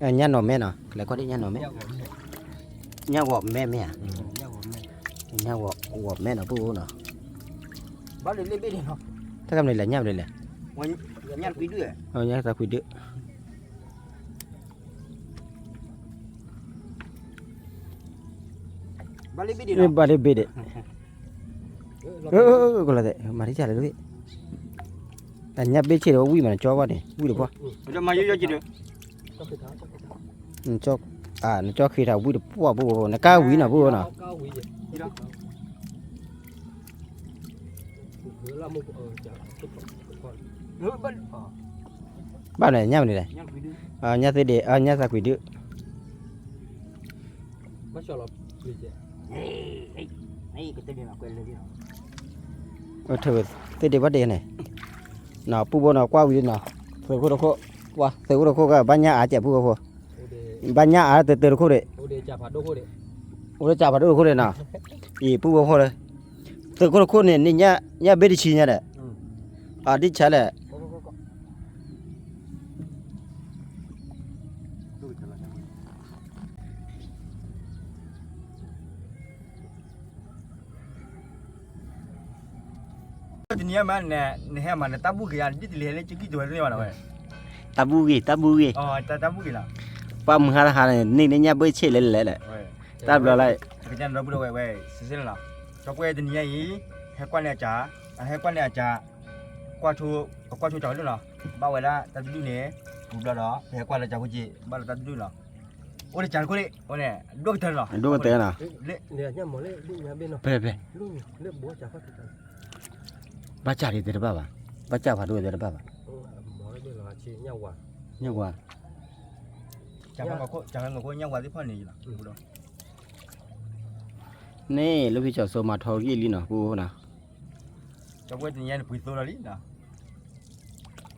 ညၣ်နီၢ်မဲနီၤ, လဲၤကွၢ်ဒ်ညၣ်နီၢ်မဲ, ညၣ်ဂီၤမဲမ့ၢ်ဧါ, ညၣ်ဂီၤမဲနီၤ ပူဖိနီၤ, တၢ်ကမၤလဲၣ်ညၣ်ပဒးလဲၣ်, ညၣ်သးကွံဒုး ဘၣ်လ့ဘ့ၣ်ဒံး, မၤတံၢ်ဆါလဲၣ်, တၢ်ညၣ်ဘ့ၣ်ဆ့ၣ်ဒီးဝံၣ်မး နကၠီဘၣ်န့ၣ် ဝံၣ်တပှၢ်, နကၠီဃ့ထီၣ်ဝံၣ်တပှၢ်ပူဖိ, နကါဝံၤနီၤ ပူဖိနီၤ, ဘၣ်မနုၤညၣ်မနုၤလဲၣ်, ညၣ်သ့ဒံး ညၣ်သးကွံဒုး, သ့ဒံးဘၣ်ဒံးန့ၣ်, ပူဖိနီၤ ကွၢ်ဝံၤနီၤ, သုးခိၣ်တခိၣ်, ပှၤသုးခိၣ်တခိၣ်ကဘၣ်ညၣ်အါကဲးပူဖိဖိ, ဘၣ်ညၣ်အါတတၢတခိၣ်ဒံး, အိၣ်လၢကၠးဖးဒိၣ်တခိၣ်ဒံးနီၤ, အံၤပူဖိဖိလၢ သုးခိၣ်တခိၣ်န့ၣ် န့ၢ်ညၣ်ဘ့ၣ်တဆံညါဒီး, အဒံၣ်ဆါလဲၣ် တနံၤညါမး နဟဲမး နတၢ်ဘူၣ်ဂ့ၤဧါ ဒ်တလံၤဟဲလၢကကံၢ်တဝဲန့ၣ်ဘၣ်နီၤဝဲ, တၢ်ဘူၣ်ဂ့ၤ တၢ်ဘူၣ်ဂ့ၤ, တၢ်ဘူၣ်ဂ့ၤလီၤ, ပှၤမုၢ်ဟါတဟါန့ၣ် န့ၢ်န့ၢ်ညၣ်ဘ့ၣ်ဆ့ၣ်လဲၣ်လဲၣ်လဲၣ်, တၢ်ဘျီလၢ ကကနၣ်ဒီပုၢ်ဒီဝဲၢ်ဝဲ စ့စ့လီၤ, ကၠီပှဲၤတနံၤညါအံၤ ဟဲကွၢ်န့ၢ်အကၠး, ဟဲကွၢ်န့ၢ်အကၠး, ကွၢ်ဆိ, ကွၢ်ဆိကၠးဝဲဒၣ်နီၤ, ဘၣ်ဝဲဒၣ်တၢ်တဒူၣ်န့ၣ်, ပူၤဘျီဒီး ပဟဲကွၢ်လၢကၠးဖိက့ၤ ဘၣ်လၢတၢ်တဒူၣ်နီၤ, အိၣ်လၢကၠးတခိၣ်န့ၣ်, အိၣ်န့ၣ် ဒိၣ်ကတၢၢ်လီၤ, ဒိၣ်ကတၢၢ်လီၤ, ဖဲဖဲ ဘၣ်ကၠးဒံးတဲတဘၣ်ဘၣ်, ဘၣ်ကၠးဖးဒိၣ်တဲတဘၣ်ဘၣ်, ညၣ်ဝါ, န့ၣ် လၢဖံကၠီၤစိမၤထီဂံၢ်လံနီၤ ပူဖိနီၤ, ကၠီပှဲၤတနံၤညါန့ၣ် ပှ့ၤသိလီၤလံနီၤ,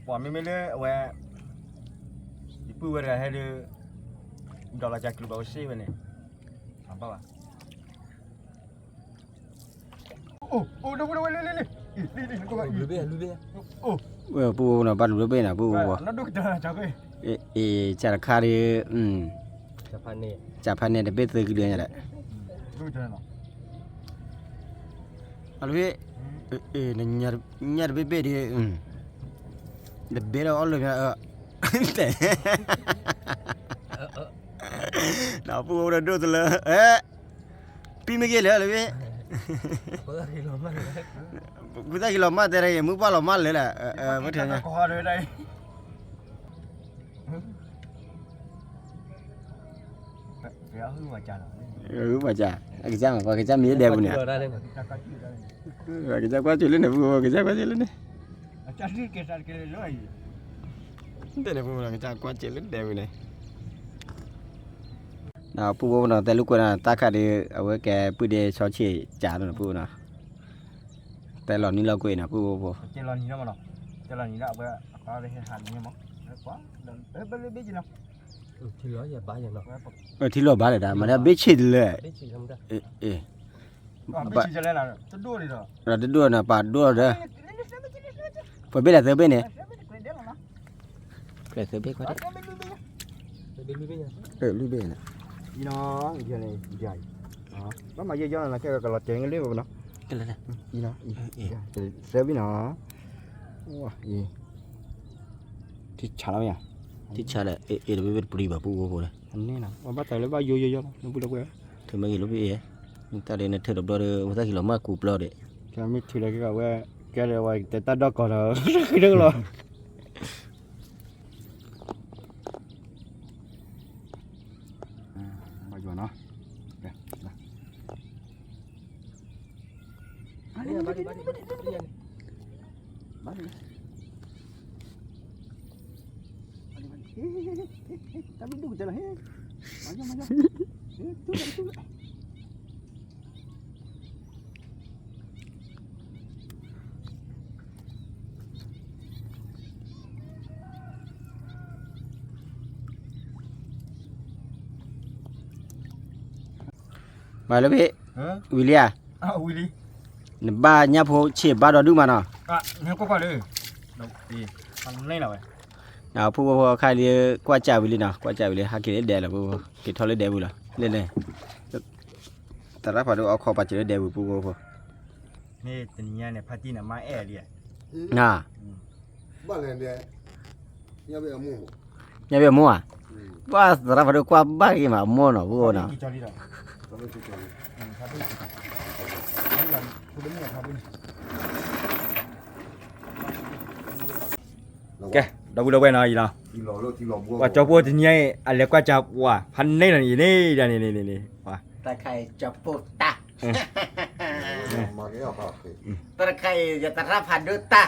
ပှၤမ့မ့ၢ်လၢအဝဲ ယပုၢ်ဝဲတဂၤဟဲဒီး ဒီးလီၤကၠးကျူးဘၣ်ဝဲစ့ဝဲန့ၣ်, အဘၣ်ဘၣ်, ပူဖိနီၤ ဘၣ်တဘျီဘ့ၣ်နီၤ ပူဖိ, အ့ ကၠးတခါဒီး, ကၠးဖးန့ၣ်တဘ့ၣ်သုးကလၢညါဒီး, အလၢဖဲ, ညၣ်တဘ့ၣ်ဘ့ၣ်ဒီး, တဘ့ၣ်ဒီးအီၣ်လၢညါ, တဲ, ဒီးပူဖိဒီးဒိၣ်တလၢ, ပံမ့ၢ်က့ၤလၢလၢဖဲ, ဖုသၣ်ခံလီၤမၢ်တဲရၣ် မုၢ်ပှၢ်လီၤမၢ်လၢလၢ, ပှၤကစၢ်မး ပှၤကစၢ်မ့ၢ်ဒဲပူၤန့ၣ်, ပှၤကစၢ်ကွၢ်စၢၤလၢန့ၣ် ပူဖိ ပှၤကစၢ်ကွၢ်စၢၤလၢန့ၣ်, တဲန့ၣ် ပှၤကစၢ်ကွၢ်စၢၤလၢဒဲပူၤန့ၣ်, ပူၣ်ဖိနီၤ တဲလူကွဲးနီၤ တၢ်ခါဒီး အဝဲကဲပုၢ်ဒ့ဆီဆ့ၣ်ကးနီၤ ပူၣ်ဖိနီၤ, တဲလီၤနံၣ်လီၤကွဲးနီၤ ပူၣ်ဖိဖိ, ထံလီၤဘါလၢၤဒၣ် မၤဒၣ်ဘ့ၣ်ဆ့ၣ်တလၢ တဒိၣ်နီၤ ပာ်ဒိၣ်ဒီး ပှဲၤဘ့ၣ်လဲၣ်သၢဘ့ၣ်န့ၣ် သၢဘ့ၣ်နီၤ ဘၣ်မၤယဲၢ်ယီနီၤ ခဲကလီၤတဲာ်ကလၢပနီၤ သၢဘ့ၣ်နီၤ ထံဆးလီၤမ့ၢ်ဧါ ထံဆးဒီး အ့ၣ်တဘ့ၣ်ဘ့ၣ်တပျံၤဘၣ်ပူၣ်ဖိဖိဒီး ဘၣ်တၢ်လၢဘၣ်ယိယိယီလီၤ နပူၤလီၤကွဲး ထၢမ့ၢ်ဂ့ၤလိၣ်ဖဲအံၤ တၢ်ဒ်န့ၣ်ထၢတဘျီဒီး ဝဲသၣ်ခံလီၤမၢ်ကူပျီဒီး မ့ၢ်ထံလီၤက့ၤဝဲ ကဲဒီးဝဲတဲတၢ်ဒီကီၢ်ဒီး ဃ့တကလီၤ ဘၣ်ယွၤနီၤ တၢ်ဘျုးဒိၣ်ကတၢၢ်လီၤ ဟ့ၣ် မၤယီၤ မၤယီၤ ဟ့ၣ် တူၢ်လီၤ တူၢ်လီၤ မၤလၢဖဲ ဝံၤလံဧါ နဘၣ်ညၣ်ဖိဆ့ၣ်ဘၣ်ဒီးဒုၣ်မးနီၤ ဖိဖိဖိခါလံ ကွၢ်စးဝံၤလံနီၤ ကွၢ်စးဝံၤလံ ဟးက့ၤလၢဒဲလီၤ ဖိဖိ က့ၤထီၣ်လၢဒဲဝံၤလီၤ လၢန့ၣ် သရၣ်ဖးဒိၣ်အီခီပာ်စၢၤလၢဒဲဝံၤ ဖိဖိဖိ မ့ၢ်တနံၤညါန့ၣ် ဖါတံၢ်န့ၣ် မါအဲၣ်လံ ဘၣ်လဲၣ်န့ၣ် ညၣ်ဘ့ၣ်အမိၢ်ဧါ ဘၣ်သရၣ်ဖးဒိၣ်ကွၢ်ဘၣ်က့ၤမးအမိၢ်နီၤ ဖိဖိနီၤ ကဲ ဒီပုၢ်ဒီဝဲၢ်နီၤအံၤလီၤ ပှၤကၠီဖိတနံၤညါအံၤ အလဲၤကွၢ်စးပှၤ ဖးန့ၢ်လီၤန့ၣ် အံၤန့ၣ်ဒ်န့ၣ်န့ၣ်န့ၣ် ပှၤ တၢ်ခါအံၤကၠီဖိတၢ် တၢ်တခါအံၤ ယသရၣ်ဖးဒိၣ်တၢ် တၢ်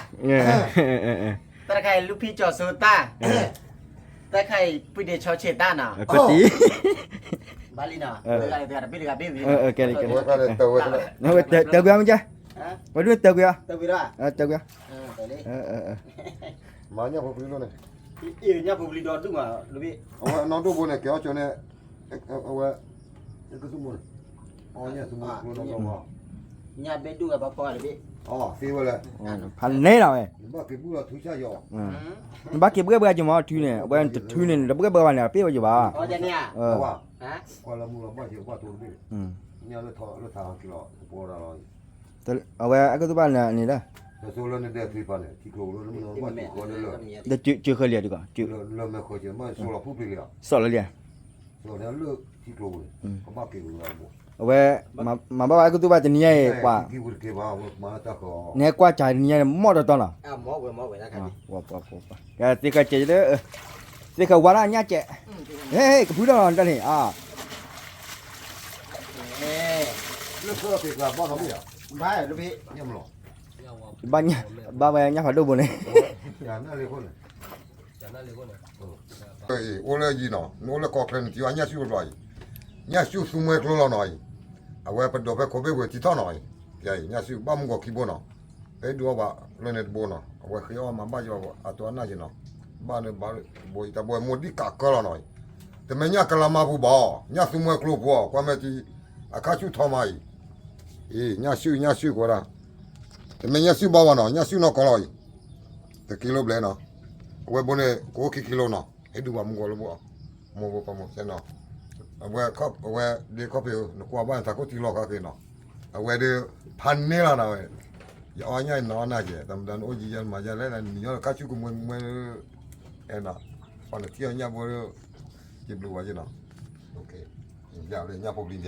တခါအံၤ လူဖံကၠီၤစိတၢ် တၢ်တခါအံၤ ပုၢ်ဒ့ဆီဆ့ၣ်တၢ်နီၤ ဘၣ်လံနီၤ တဘ့ၣ်တဂၤဘ့ၣ်ဝံၤ တၢ်ကွံာ်အီၤမ့ၢ်ကဲ ဝဲဒၣ်တၢ်ကွံာ်အီၤ မၤညၣ်ဖိပျံၤလိာ်န့ၣ် ညၣ်ဖိပျံၤဒီးဒူၣ်မး အဝဲအနီၢ်ဒိၣ်ဘိန့ၣ် ကဲအီၤကၠီန့ၣ် အဝဲ ကသူမူ ညၣ်ဘ့ၣ်ဒူၣ်ဂၤဘၣ်ဖီတဘ့ၣ် သ့ဝဲလဲၣ် ဖးန့ၢ်လီၤဝဲ နဘၣ်က့ၤဘှဲဘှဲကမီၤထုန့ၣ် အဝဲတထုန့ၣ် တဘှဲဘှဲဘၣ်န့ၣ် အပ့ၢ်ဝဲယဘၣ် ကွၢ်လၢမူလီၤဘၣ်က့ၤဘၣ်တိတဘ့ၣ် ညၣ်လၢထီလၢထးက့ၤလီၤ တပီဒီးလီၤ အဝဲအကသူဘၣ်န့ၣ်န့ၣ်ဒီး လၢမူလီၤဘၣ်က့ၤဃီလၢလၢ တကၠိဃဲလံတကီး လၢမဲာ်ဃီက့ၤမး စီၤလီၤဖူပျံၤလံ စီၤလီၤလံ စီၤလီၤလၢထံကျိပူၤန့ၣ် ကဘၣ်က့ၤဝဲဘိ အဝဲ မၤဘၣ်ဝဲအကသူဘၣ်တနံၤညါအံၤ ပှၤ နဟဲကွၢ်စးတနံၤညါန့ၣ် မီၢ်တီတီနီၤ သ့ၣ်ဃဲကဲးလၢ သ့ၣ်ဃဲဝါဒၣ်ညၣ်ကဲး ဟဲ ကဖုထီၣ်လီၤတၢ်န့ၣ် အါ ဘၣ်ဝဲညၣ်ဖးဒိၣ်ဘိန့ၣ် အိၣ်လၢယံၤနီၤ နအိၣ်လၢကီၢ်ချၢန့ၣ် ထံၣ်အီၤညၣ်ဆူၣ်တဘျီအံၤ ညၣ်ဆူၣ်သူမှဲကျိလီၤနီၤအံၤ အဝဲပဒိးဖဲခိးဘ့ၣ်ဝဲတံထီၣ်နီၤအံၤ ညၣ်ဆူၣ်ဘၣ်မုၢ်ဂီၤခံဘိနီၤ ဖဲဒုးအီၣ်ဘၣ်လၢန့ၣ်တဘိနီၤ အဝဲဃ့အီၣ်မၤဘၣ်ယီၤအတိအနၢ်က့ၤနီၤ ဘၣ်လၢဘၣ်ဘိအံၤတၢ်ဘိမိၢ်ဒံးကးကၢလီၤနီၤအံၤ တမ့ၢ်ညၣ်ကလါမါပူၤဘၣ် ညၣ်သူမှဲကျိဖိ ကွၢ်မဲာ်ထံ အခါဆူၣ်ထီမးအံၤ အံၤ ညၣ်ဆူၣ် ညၣ်ဆူၣ်ကွၢ်ဒၣ် တမ့ၢ်ညၣ်ဆူၣ်ဘၣ်ဝဲနီၤ ညၣ်ဆူၣ်နီၢ်ကီၢ်လီၤအံၤ တကံလိဘျဲနီၤ အဝဲဘိန့ၣ် ကအိၣ်ခံကံလိနီၤ ဟဲဒုးပှၤမူကီၢ်လၢဘိ မိၢ်ဘိပှၤမိၢ်ဆဲနီၤ အဝဲ အဝဲဒ်ခီဖံး နကွၢ်ဘၣ်န့ၣ် သးခိၣ်ထံလီၤခါက့ၤနီၤ အဝဲဒၣ် ဖးန့ၢ်လီၤနီၤဝဲ ယအီၣ်ညၣ်နီၤနၢ်က့ၤ တမတၤနအိၣ်ယံၤယဲၢ်မၤယဲၢ်လဲၣ် နံၤညီနုၢ်ခါဆူၣ်ကမှဲမှဲ အဲၣ်နီၤ ပှၤနထံၣ်အီၤညၣ်ဘိ ယဘျုးဝဲယဲၢ်နီၤ ယၤလၢညၣ်ဖိပျံၤ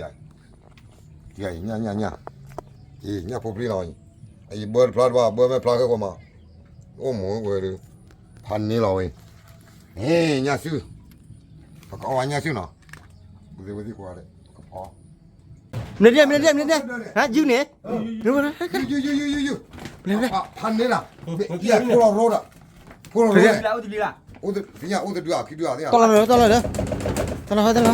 ယၤ ညၣ် ညၣ် ညၣ် ညၣ်ဖိပျံၤလီၤအံၤ အံၤဘၢတဖျါတဘၣ် ဘၢမဲာ်ဖျါခဲကီးမး အိၣ်မူဝဲဒီး ဖးန့ၢ်လီၤဝဲ ဟ့ၣ် ညၣ်စု ပကအီၣ်ဝဲညၣ်စုနီၤ ဝဲသ့ၣ်ဝဲသ့ၣ်ကွၢ်လၢ ကဖီ မနုၤဒဲး မနုၤဒဲး မနုၤဒဲး ဟါ ယုၢ်န့ၣ် ဖးန့ၢ်လီၤ ဖိလီၤရိဒၣ် ဖိလီၤရိဒၣ် အိၣ်တဒု အိၣ်တဒု ခံဒု တလီၤ တလီၤ တလီၤ တလီၤ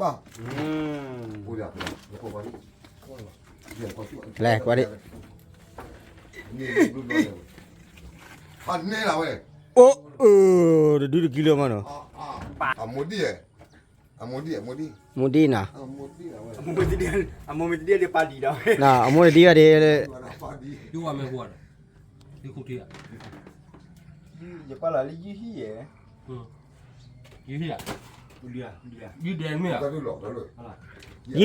ဘၣ်, လဲၤကွၢ်ဒံး, အိၣ်, တဒုတကံလၢမးနီၤ, မိၢ်ဒံးနီၤ, အမိၢ်ဒံး, ယကွၢ်လီၤလၢယုၢ်ဟံၣ်ယဲ, ယုၢ်ဒဲ, ယုၢ်ဒဲ, ယုၢ်ဒဲ, အိၣ်ဒံးမ့ၢ်ဧါ, တၢ်လီၤတ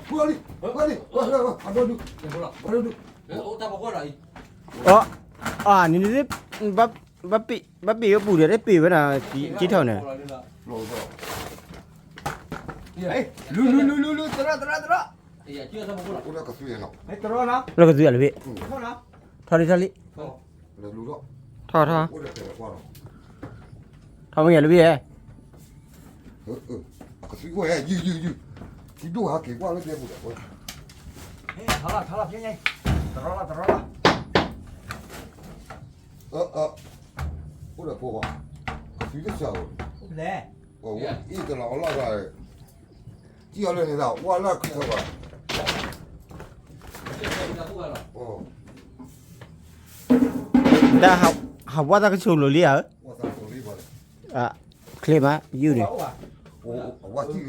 ၢ်လီၤ, အ, န, ဘၣ်ပ့ၤဝဲပူၤဒီး တပ့ၤဝဲနၤ, ကံထီၣ်န့ၣ်, လူလူလူလူလူ, သရၣ်သရၣ်သရၣ်, လီၤကသွံလၢဘ့ၣ်, ထီၣ်လံထီၣ်လံ, ထီၣ်ထီၣ်, ထီၣ်မ့ၢ်ယၤလၢဘ့ၣ်ဧါ, ထီၣ်လီၤထီၣ်လီၤ, အီၣ်လၢန့ၣ်ဒၣ်ဝဲလၢ, တၢ်ဟးဝဲတၢ်ကဆိးလိာ်လံဧါ, ချ့မးယုၢ်န့ၣ်, အဝဲ, လၢ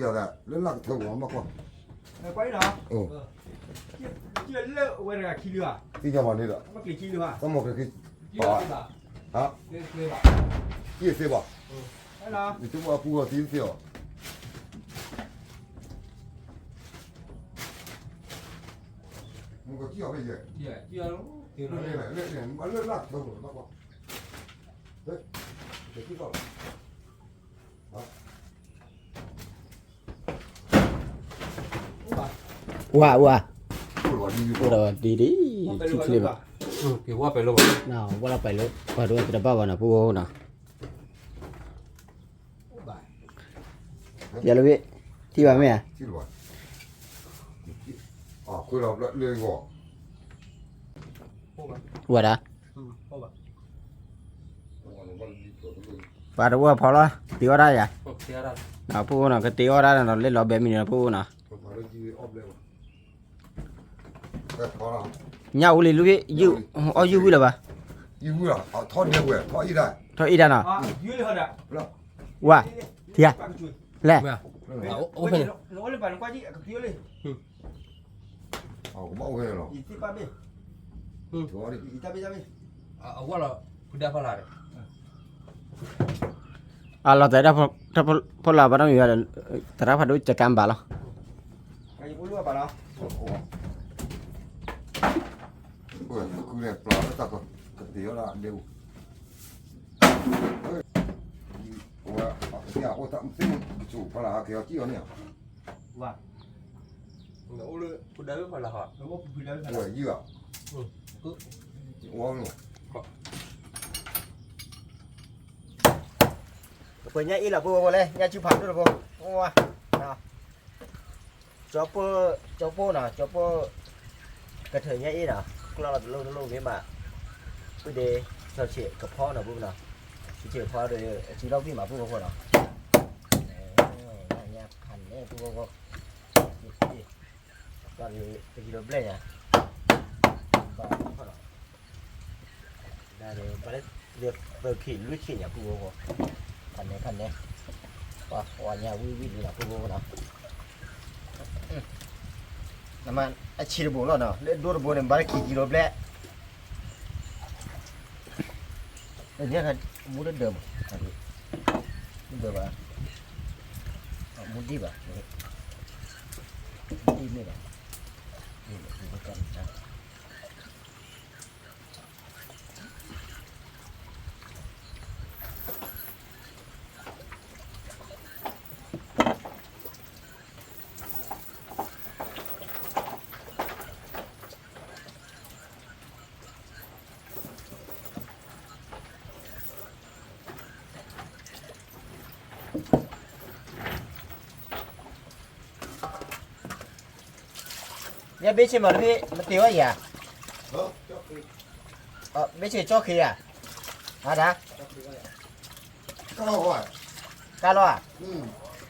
လၢ်ကထၢဝဲမးကွၢ်, သ့ၣ်ညါမးန့ၣ်ဒီး, သ့ၣ်ညါမး, ယသ့ဘၣ်, ယသ့ဘၣ်ပူၤအီၤသ့သ့အီၤ, မ့ၢ်ကစံၣ်အီၤဖဲယဲ, လၢလၢ်ကထၢဝဲမးကွၢ်, ဝါဝါ, အိၣ်ဒီးဒ်ဒ်, ထံချ့ဘၣ်, ဝါလီၤပာ်လၢ ပှၤတဝဲတဘၣ်ဘၣ်နီၤ ပူဖိနီၤ, ယၤလၢဘ့ၣ်, ထံၣ်ဘၣ်မ့ၢ်ဧါ, ဝဲဒၣ် ပှၤတဝဲဖီလီၤ တ့အီၣ်ဒၣ်ယၤ, ပူဖိနီၤ ကတ့အီၣ်ဒၣ်နီၤ လၢလီၤဘဲမံၤနီၤ ပူဖိနီၤ, ညၣ်အူလံလူၤဖဲ, အီၣ်ယုၢ်ဝံၤလၢၤဘၣ်, ထီၣ်အ့ၣ်ဒၣ်နီၤ, ဝါ, ထံဧါ, လဲၣ်, အလီၤတဲာ်တၢ်ဖီလာ်ဘၣ်နီၤမံၤဘၣ်ဒီး သရၣ်ဖးဒိၣ်ကကါဘၣ်လီၤ, ပှၤကတဲအီၣ်ဒၣ်ဒဲး, အိၣ်သးမသ့ၣ်ကဆိးဖီလာ်ဟးက့ၤအီၤကံၣ်အီၤန့ၣ်, ဝဲယုၢ်ဧါ, ပှၤညၣ်အ့ၣ်လီၤ ပှၤဝဲလဲၣ် ညၣ်ဆူၣ်ဖးဒိၣ်တဘိ, ဝါ, ကၠီပိၢ်, ကၠီပိၢ်နီၤ ကၠီပိၢ်, ကထၢၣ်ညၣ်အ့ၣ်နီၤ ကျီၢ်လီၤတလိၣ်တလိၣ်ဂ့ၤမး, ပုၢ်ဒ့, ကၠီဆံးကဖီနီၤ ပူဖိနီၤ, ဆံးဆံးကဖီဒီး အစုလီၢ်ကွံာ်မး ပူဖိဖိနီၤ, ညၣ်ဖးန့ၣ် ပူဖိဖိ, တကံလိဘျဲၣ်ညါ, ဘၣ်ဖီနီၤ ဒၣ်ဘၣ်လၢ, သုးခံးလွံၢ်ခံးညါ ပူဖိဖိ, ဖးနဲဖးနဲ, ပှၤညၣ်ဝံၣ်ဝံၣ်လံနီၤ ပူဖိဖိနီၤ, နမ့ၢ်အဆံးတဘိလီၤနီၤ လၢဒိၣ်တဘိန့ၣ် ဘၣ်လၢခံကံလိဘျဲၣ်, မူတဒၢးမး, မူဒၢးဘၣ်, မူဒံၣ်ဘၣ်, မူဒံၣ်မ့ၢ်ဘၣ်, မ့ၢ်ဘၣ်, ယဘ့ၣ်ဆ့ၣ်မးတဘ့ၣ် မတ့ၤဝဲယၤ, ဘ့ၣ်ဆ့ၣ်ကၠီၣ်ဃ့ဧါ, အဒၣ်, ကၢ်လီၤဧါ,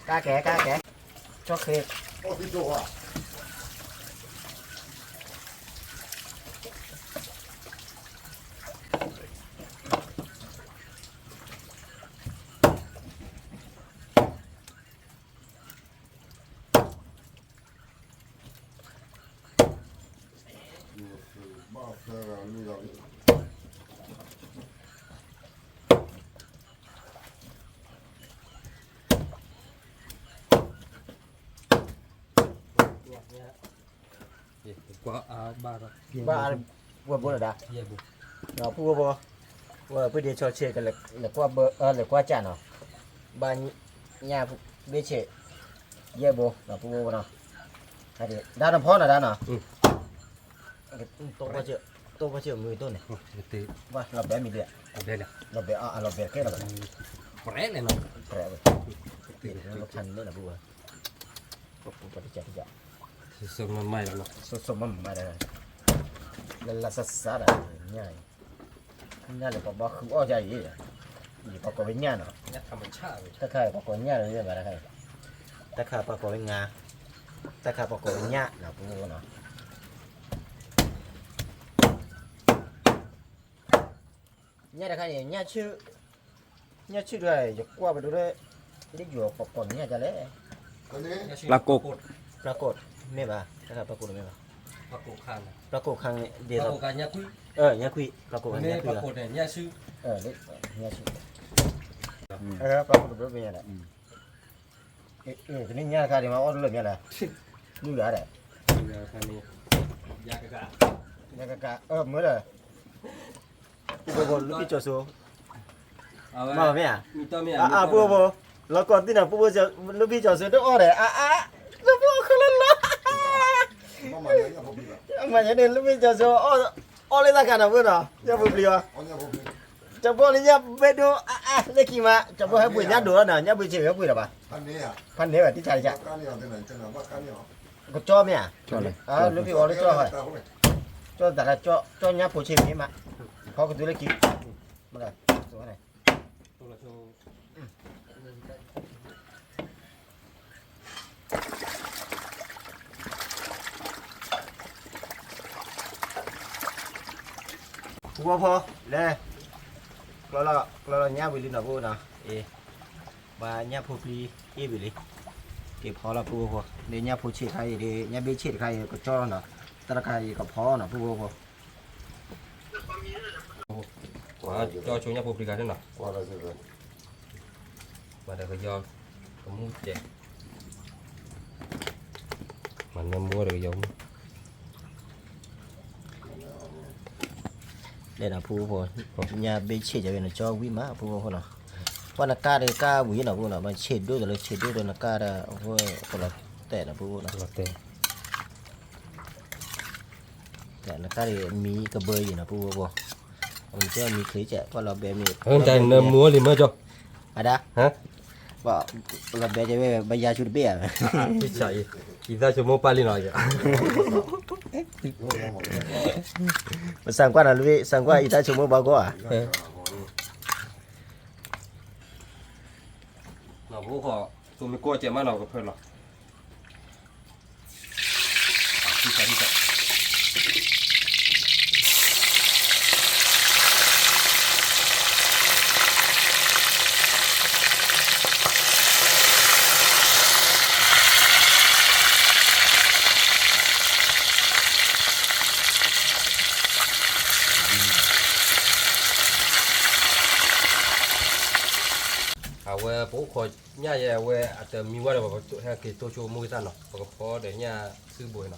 ကၢ်ကဲ ကၢ်ကဲ, ကၠီၣ်ဃ့ ဘၣ်ဝဲဘိလီၤဒၣ်, ဖိဖိ, ဝဲဖုဒ့ဆီဆ့ကလဲၤကွၢ်ဘၢ လဲၤကွၢ်ကၢ်နီၤ, ဘၣ်ညၣ်ဘ့ၣ်ဆ့ၣ်, ယဲၢ်ဘိနီၤ ဖိဖိနီၤ, ဒါနဖီနီၤဒါနီၤ, တိၢ်ပှၢ်စၢၢ်မုၢ်တိၢ်န့ၣ်, လီၤဘဲမံၤဒံး, လီၤဘဲအလီၤဘဲခဲလီၤ, ပြဲလဲၣ်နီၤ, ပြဲဝဲ, ဖးန့ၣ်လီၤဖိဝဲ, ပတကးတကး, စိစိမမၤဒီး, လၢလၢစါစါဒီး, ညၣ်အံၤ, ညၣ်လၢပှၤဘၣ်ဃုအီၣ်ယၤအံၤ, ယပှၤကိးဝဲညၣ်နီၤ, တၢ်ခါပှၤကိးညၣ်လၢဘၣ်တခါ, တၢ်ခါပှၤကိးဝဲငါ, တၢ်ခါပှၤကိးဝဲညၣ်နီၤ ဖိနီၤ, ညၣ်တခါန့ၣ် ညၣ်ဆူၣ်, ညၣ်ဆူၣ်တခါ ယကွၢ်ပဒိလၢ, လၢယိၤပှၤကိးညၣ်ဒ်လဲၣ်, ပျၢ်ကိၢ်, ပျၢ်ကိၢ်မ့ၢ်ဘၣ်, တၢ်ခါပျၢ်ကိၢ်တမ့ၢ်ဘၣ်, ပျၢ်ကိၢ်ခါန့ၣ်, ပျၢ်ကိၢ်ခါ, ညၣ်ခွံ, ညၣ်ခွံ, ပျၢ်ကိၢ်ခါ, ညၣ်ခွံ, ညၣ်ဆူၣ်, ပျၢ်ကိၢ်တဘျီမ့ၢ်ညါလဲၣ် ကန့ၢ်ညၣ်တခါဒံးမး အီၣ်တလၢာ်မ့ၢ်လဲၣ်, လုၢ်ဂၤဒီး, ယကကး, မ့ၢ်ဒီး, ပူဖိဖိ လုၢ်ဖံၣ်ကၠီၤစိ, မ့ၢ်ဧါ, အပူဖိ, လီၤကီၢ်သ့ၣ်န့ၣ် ပူဖိ, လုၢ်ဖံၣ်ကၠီၤစိတအီၣ်ဒီး အါအါ, လုၢ်ဖံၣ်အီၣ်ခဲလၢာ်လီၤ, မ့ၢ်န့ၣ် လုၢ်ဖံၣ်ကၠီၤစိ, အီၣ်လၢတၢ်ခါနီၤ ဖိနီၤ, ညၣ်ဖိပျံၤအီၤ ကၠီၤဖိလၢညၣ်ဘဲဒိ အါအါ လၢခံမး ကၠီၤဖိဟဲပှ့ၤညၣ်ဒိၣ်လီၤနီၤ ညၣ်ဘဲဆ့ၣ်ဝဲပှ့ၤလီၤဘၣ်, ဖးန့ၢ်ဝဲတံၢ်ဆါတံၢ်ဆါ, ကၠီမ့ၢ်ဧါ, ကၠီ, လုၢ်ဖံၣ်အီၤလၢကၠီ, ကၠီသးလၢကၠီညၣ်ဖိဆ့ၣ်မ့ၢ်မး, ဖီကဒုလၢခံ, မ့ၢ်, ဖိဖိဖိ, လဲၤ, ကျီလီၤညၣ်ဝံၤလံနီၤ ဖိနီၤ, အ့, ဘၣ်ညၣ်ဖိပျံၤအ့ၣ်ဝံၤလံ, က့ၤဖီလီၤ ဖိဖိဖိ, လၢညၣ်ဖိဆ့ၣ်တခါအံၤဒီး ညၣ်ဘ့ၣ်ဆ့ၣ်တခါအံၤ ကၠီလီၤနီၤ, တၢ်တခါအံၤကဖီနီၤ ဖိဖိဖိ ကၠီဆိညၣ်ဖိပျံၤဂၤန့ၣ်နီၤ, မၤဒီးကယီကမူၣ်ကဲ, မၤန့ၢ်မူဒီးကယီမူၣ်, လဲၤနီၤ ဖိဖိဖိ, ညၣ်ဘ့ၣ်ဆ့ၣ်ကဝဲန့ၣ် ကၠီဝံၤမး ဖိဖိဖိနီၤ, ပှၤနကၢ်ဒီးကၢ်ဝံၤနီၤ ဖိနီၤ, မ့ၢ်ဆ့ၣ်ဒိၣ်ဒီးလၢဆ့ၣ်ဒိၣ်ဒီးနကၢ်ဒီး အဝဲကလီၤတဲာ်နီၤ ဖိဖိနီၤ, လီၤတဲာ် နကၢ်ဒ်မံကဘၢယံၤနီၤ ဖိဖိဖိ, အဝဲကမံချ့ကဲ ပှၤလီၤဘဲမံၤ, နမူလံမၢကၠီ, အဒၣ်, လီၤဘဲကဲဝဲ ဘၣ်ယါဆူတဘ့ၣ်ဧါ, ယသးဆိကမိၣ်ပာ်လံနီၤ, ပစံးကွၢ်နီၤ လုၢ်ဖံၣ် စံးကွၢ် ယသးဆိကမိၣ်ဘၣ်ဂီၢ်ဧါ, ဖိဖိ, သိမ့ၢ်ကီၢ်ကဲမးနီၤ ကဖၢလီၤ အဝဲပအိၣ်ခိးညၣ်ယဲ အဝဲအတမံဝဲဒီး ပဟဲက့ၤတိၢ်ဆိမူဂံၢ်သၣ်နီၤ ပကဖီဒီးညၣ်စုဘိနီ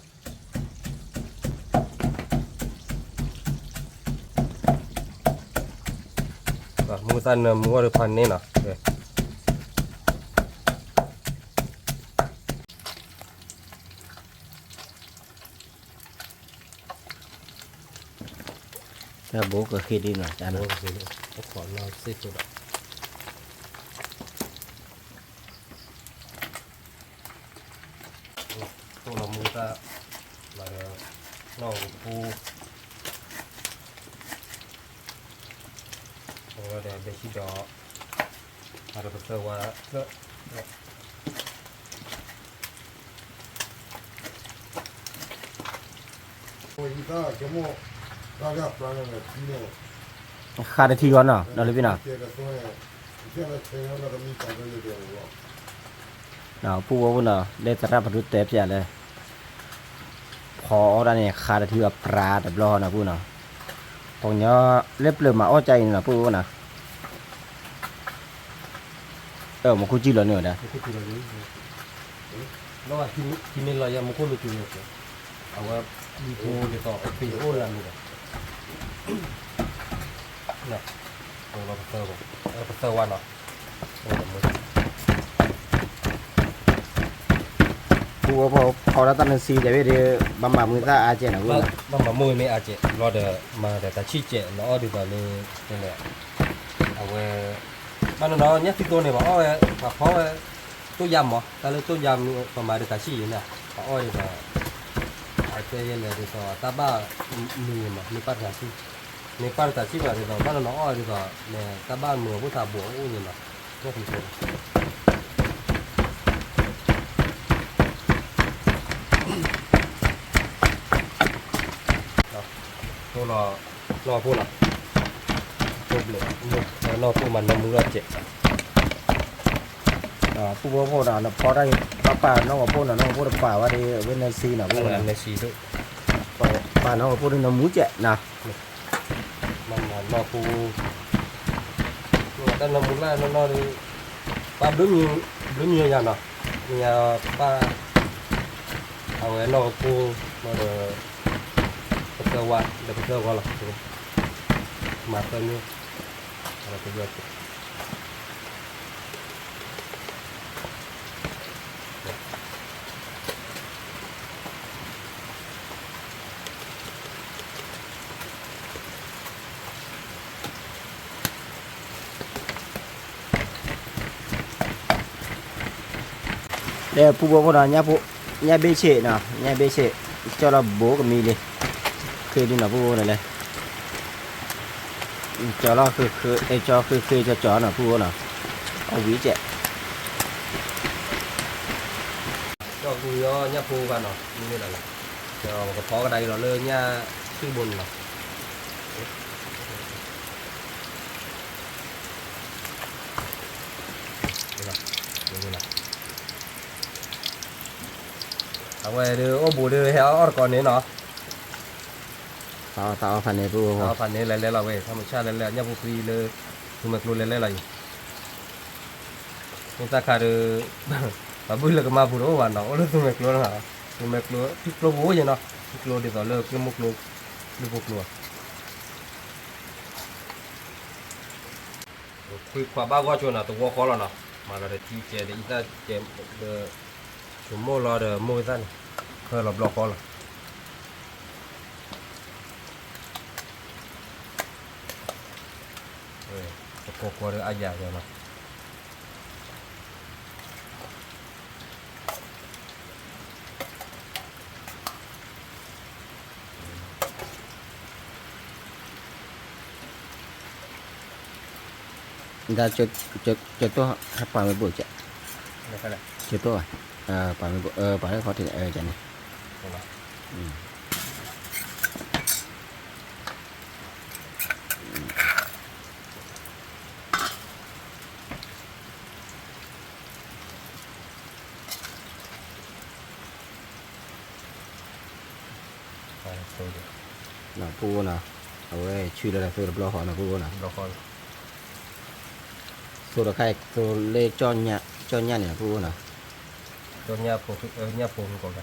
ၤ မူသၣ်နၢမူဝဲဒီးဖးန့ၢ်နီၤ တၢ်ဘိကဃ့ဒ်နီၤ တၢ်ဘိကဃ့ဒ် အိၣ်ခိးလီၤစ့ၢ်ကီးဒီး တၢ်ဘိကဃ့ဒ် သၣ်, မၤဒီး နီၢ်ကဖိ, ဒီးဘဲဆံဒီး မၤဒီးပသၢဝါ, ဃါတထံဂီၤနီၤ ဒီးလၢဘ့ၣ်နီၤ ပူဖိဖိနီၤ လၢသရၣ်ပဒိတဲပၠးလၢ ဖီအီၣ်ဒၣ်န့ၣ် ဃါတထံအပြးတဘျီနီၤ ပူနီၤ, ပှၤကညီလၢပျၢၤမၤအီၣ်ကၠါအံၤနီၤ ပူနီၤ, မူခိၣ်စံၣ်လီၤန့ၢ်ဝဲဒၣ် လီၤထံန့ၣ်လီၤယၤ မူခိၣ်မ့ၢ်စူၤန့ၣ် အဝဲ ဒ်ဖိဒ်သိး ပ့ၤအိၣ်လၢမုၢ်ဘၣ် ပသၢဝါနီၤ ပူဖိ ဖီဒၣ်တၢ်နၢၤစံယၤဘ့ၣ်ဒီး ဘၣ်မၤမုာ်သၣ်အါကဲးနီၤ ဘၣ်မၤမုာ်မ့ၢ်အါကဲး လီၤဒီး မၤဒီးတၢ်ဆံၣ်ကဲး နအီၣ်ဒ်သိးလၢ တဲလဲၣ် အဝဲ ဘၣ်နီၤနီၤ ညၣ်သံသိန့ၣ် ပှၤအီၣ်ဝဲ ပှၤဖီဝဲ တိၢ်ယါမး တၢ်လၢတိၢ်ယါမ့ၢ် ပမၤဒီးတၢ်ဆံၣ်ယံၤန့ၣ် ပှၤအီၣ်ဒ်သိး အတဲယဲလဲၣ်ဒ်သိး တၢ်ဘၣ်မုာ်မး မ့ၢ်ပၢ်တၢ်ဆံၣ် မ့ၢ်ပၢ်တၢ်ဆံၣ်ဘၣ်ဒ်သိး ဘၣ်နီၤနီၤအီၣ်ဒ်သိး မ့ၢ်တၢ်ဘၣ်မုာ်အဖိသၣ်ဘိးအိၣ်န့ၣ်နီၤ ညၣ်သံသိ တိၢ်လီၤ နီၢ်ဖိနီၤ တိၢ်ဘျဲး နီၢ်ဖိမၤနီၢ်မူလီၤကဲး ပူဖိဖိနီၤ နဖီတၢ်အံၤ ပၢ်ပာ်နီၢ်ကဖိနီၤ နီၢ်ကဖိတပာ်ဝဲဒီး အဝဲနၢၤစံနီၤ ပူဖိနီၤ နၢၤစံ ပာ်နီၢ်ကဖိဒီးနၢၤမူကဲးနီၤ မၤနီၢ်ဖိ တၢ်နၢၤမူလၢနီၢ်နီၢ်ဒီး ပၢ်ဘျုးမံၤယၤနီၤ မံၤယၤပၢ် အဝဲနီၢ်ကဖိ မ့ၢ်ဒီး ပသၢဝါ ဒီးပသၢဂီၤလီၤ မၤသၢမံၤ ဒီးပယီၤ ဒီးပူဖိဖိနီၤ ညၣ်ဘ့ၣ်ဆ့းနီၤ ညၣ်ဘ့ၣ်ဆ့း ကၠီလီၤဘိကမံၤလံ ဃ့ဒ်နီၤ ပူဖိနီၤလဲၣ် ကၠီလီၤ ကၠီဃ့ဃ့ကၠီကၠီနီၤ ပူဖိနီၤ အဝံၤကဲး ကၠီကူယီညၣ်ဖိဂၤနီၤ မ့ၢ်လီၤ ကဖီကဒါက့ၤလီၤလၢညၣ်ဆံၣ်ဘိန့ၣ်လီၤ အဝဲဒၣ်အိၣ်ဘူးဒီးဟဲအီၣ်တကိးန့ၣ်နီၤ သးအီၣ်ဖးန့ၣ် သးအီၣ်ဖးန့ၣ်လဲၤလဲၤလီၤဝဲ ထီၣ်မုၢ်ဆၣ်လဲၤလဲၤ ညၣ်ဖိသံလၢ သူမဲာ်ကျိလဲၤလဲၤလီၤအံၤ မ့ၢ်တၢ်ခါဒီး ပှၤဘုၣ်လၢကမၣ်ပူၤတအိၣ်ဘၣ်နီၤ အိၣ်လၢသူမဲာ်ကျိနီၤ သူမဲာ်ကျိ ထံကျိပူၤအိၣ်ယဲနီၤ ထံကျိဒ်သိးလၢကျိမိၢ်ကျိ ကျိဖိကျိ ခွံခွါဘၣ်ဂီၢ်ကၠိနီၤ တဝီဃီလီၤနီၤ မၤလီၤဒီးထံကဲးဒီးအံသၣ်ကဲးဒီး ဆိမိၣ်လီၤဒီးမိၢ်သၣ်န့ၣ် ဖၢလီၤဘျီဃီလီၤ တကိးကိးဒီးအယၤယၤနီၤ ဒ် ကၠိတိၢ်ဟဲပာ်မ့ၢ်ဘိၣ်ကဲး, ကၠိတိၢ်ဘၣ်, ပာ်မ့ၢ်ဘိၣ် ပာ်လၢခီၣ်ထံးန့ၣ် ကန့ၣ် ပူၤနီၤ, အဝဲဆူၣ်လၢတၢ်သိတဘျီဃီနီၤ ပူၤနီၤ, သိတခါအံၤ သိလၢကၠီၣ်ညၣ်န့ၣ် ပူၤနီၤ, ညၣ်ဖိ နဆူၣ်လီ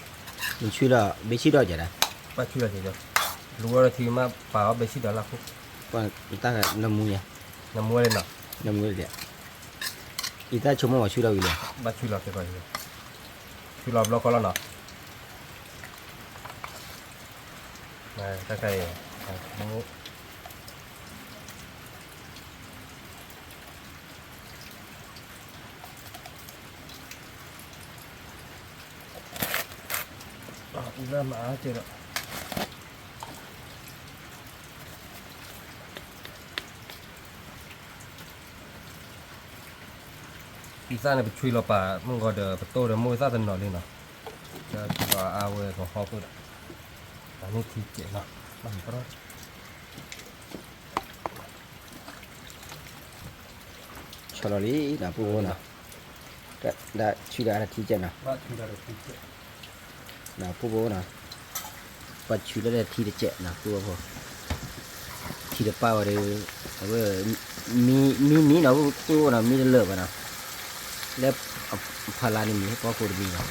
ၤဘ့ၣ်ဆံၣ်ဒီးကဲဒၣ်, ဘၣ်ဆူၣ်လီၤကဲဒီး, လူၤဝဲဒီးထံမးပာ်အီၤဘ့ၣ်ဆံၣ်ဒီးလၢခိၣ်, နတၢ်နမူညါ, နမူဝဲလံနီၤ, နမူဝဲလံ, အံသၣ်ဆိကမိၣ်မၤဆူၣ်လီၤဝံၤလံ, ဘၣ်ဆူၣ်လီၤကဲကီး, ဆူၣ်လီၤဘျီဃီလီၤနီၤ, တၢ်ခါအံၤ မူ မူ လၢမအါကဲဒီး သံသၣ်န့ၣ် ပဆွံလီၤပာ်မုၢ်ဂီၤဒီး ပတိၢ်ဒီးမိၢ်သၣ်တနီၤလံနီၤ, ဒီးအဝဲကဟီၣ်ခိၣ်ဒီး အန့ၣ်ထံကဲးနီၤ, ဆီလီၤလံနီၤ ပူဖိနီၤ, ဒၣ်ဆူဒၣ်အထံကဲးနီၤ, ပူဖိနီၤ, ပှၤဆူလၢထံတကဲးနီၤ ပူဖိ, ထံတပာ်ဝဲဒီး အဝဲ မံမံနီၤ ပူဖိနီၤ မံတလၢာ်ဘၣ်နီၤ, လၢဖးလါန့ၣ်မံ ပှၤခိၣ်တမံဘၣ်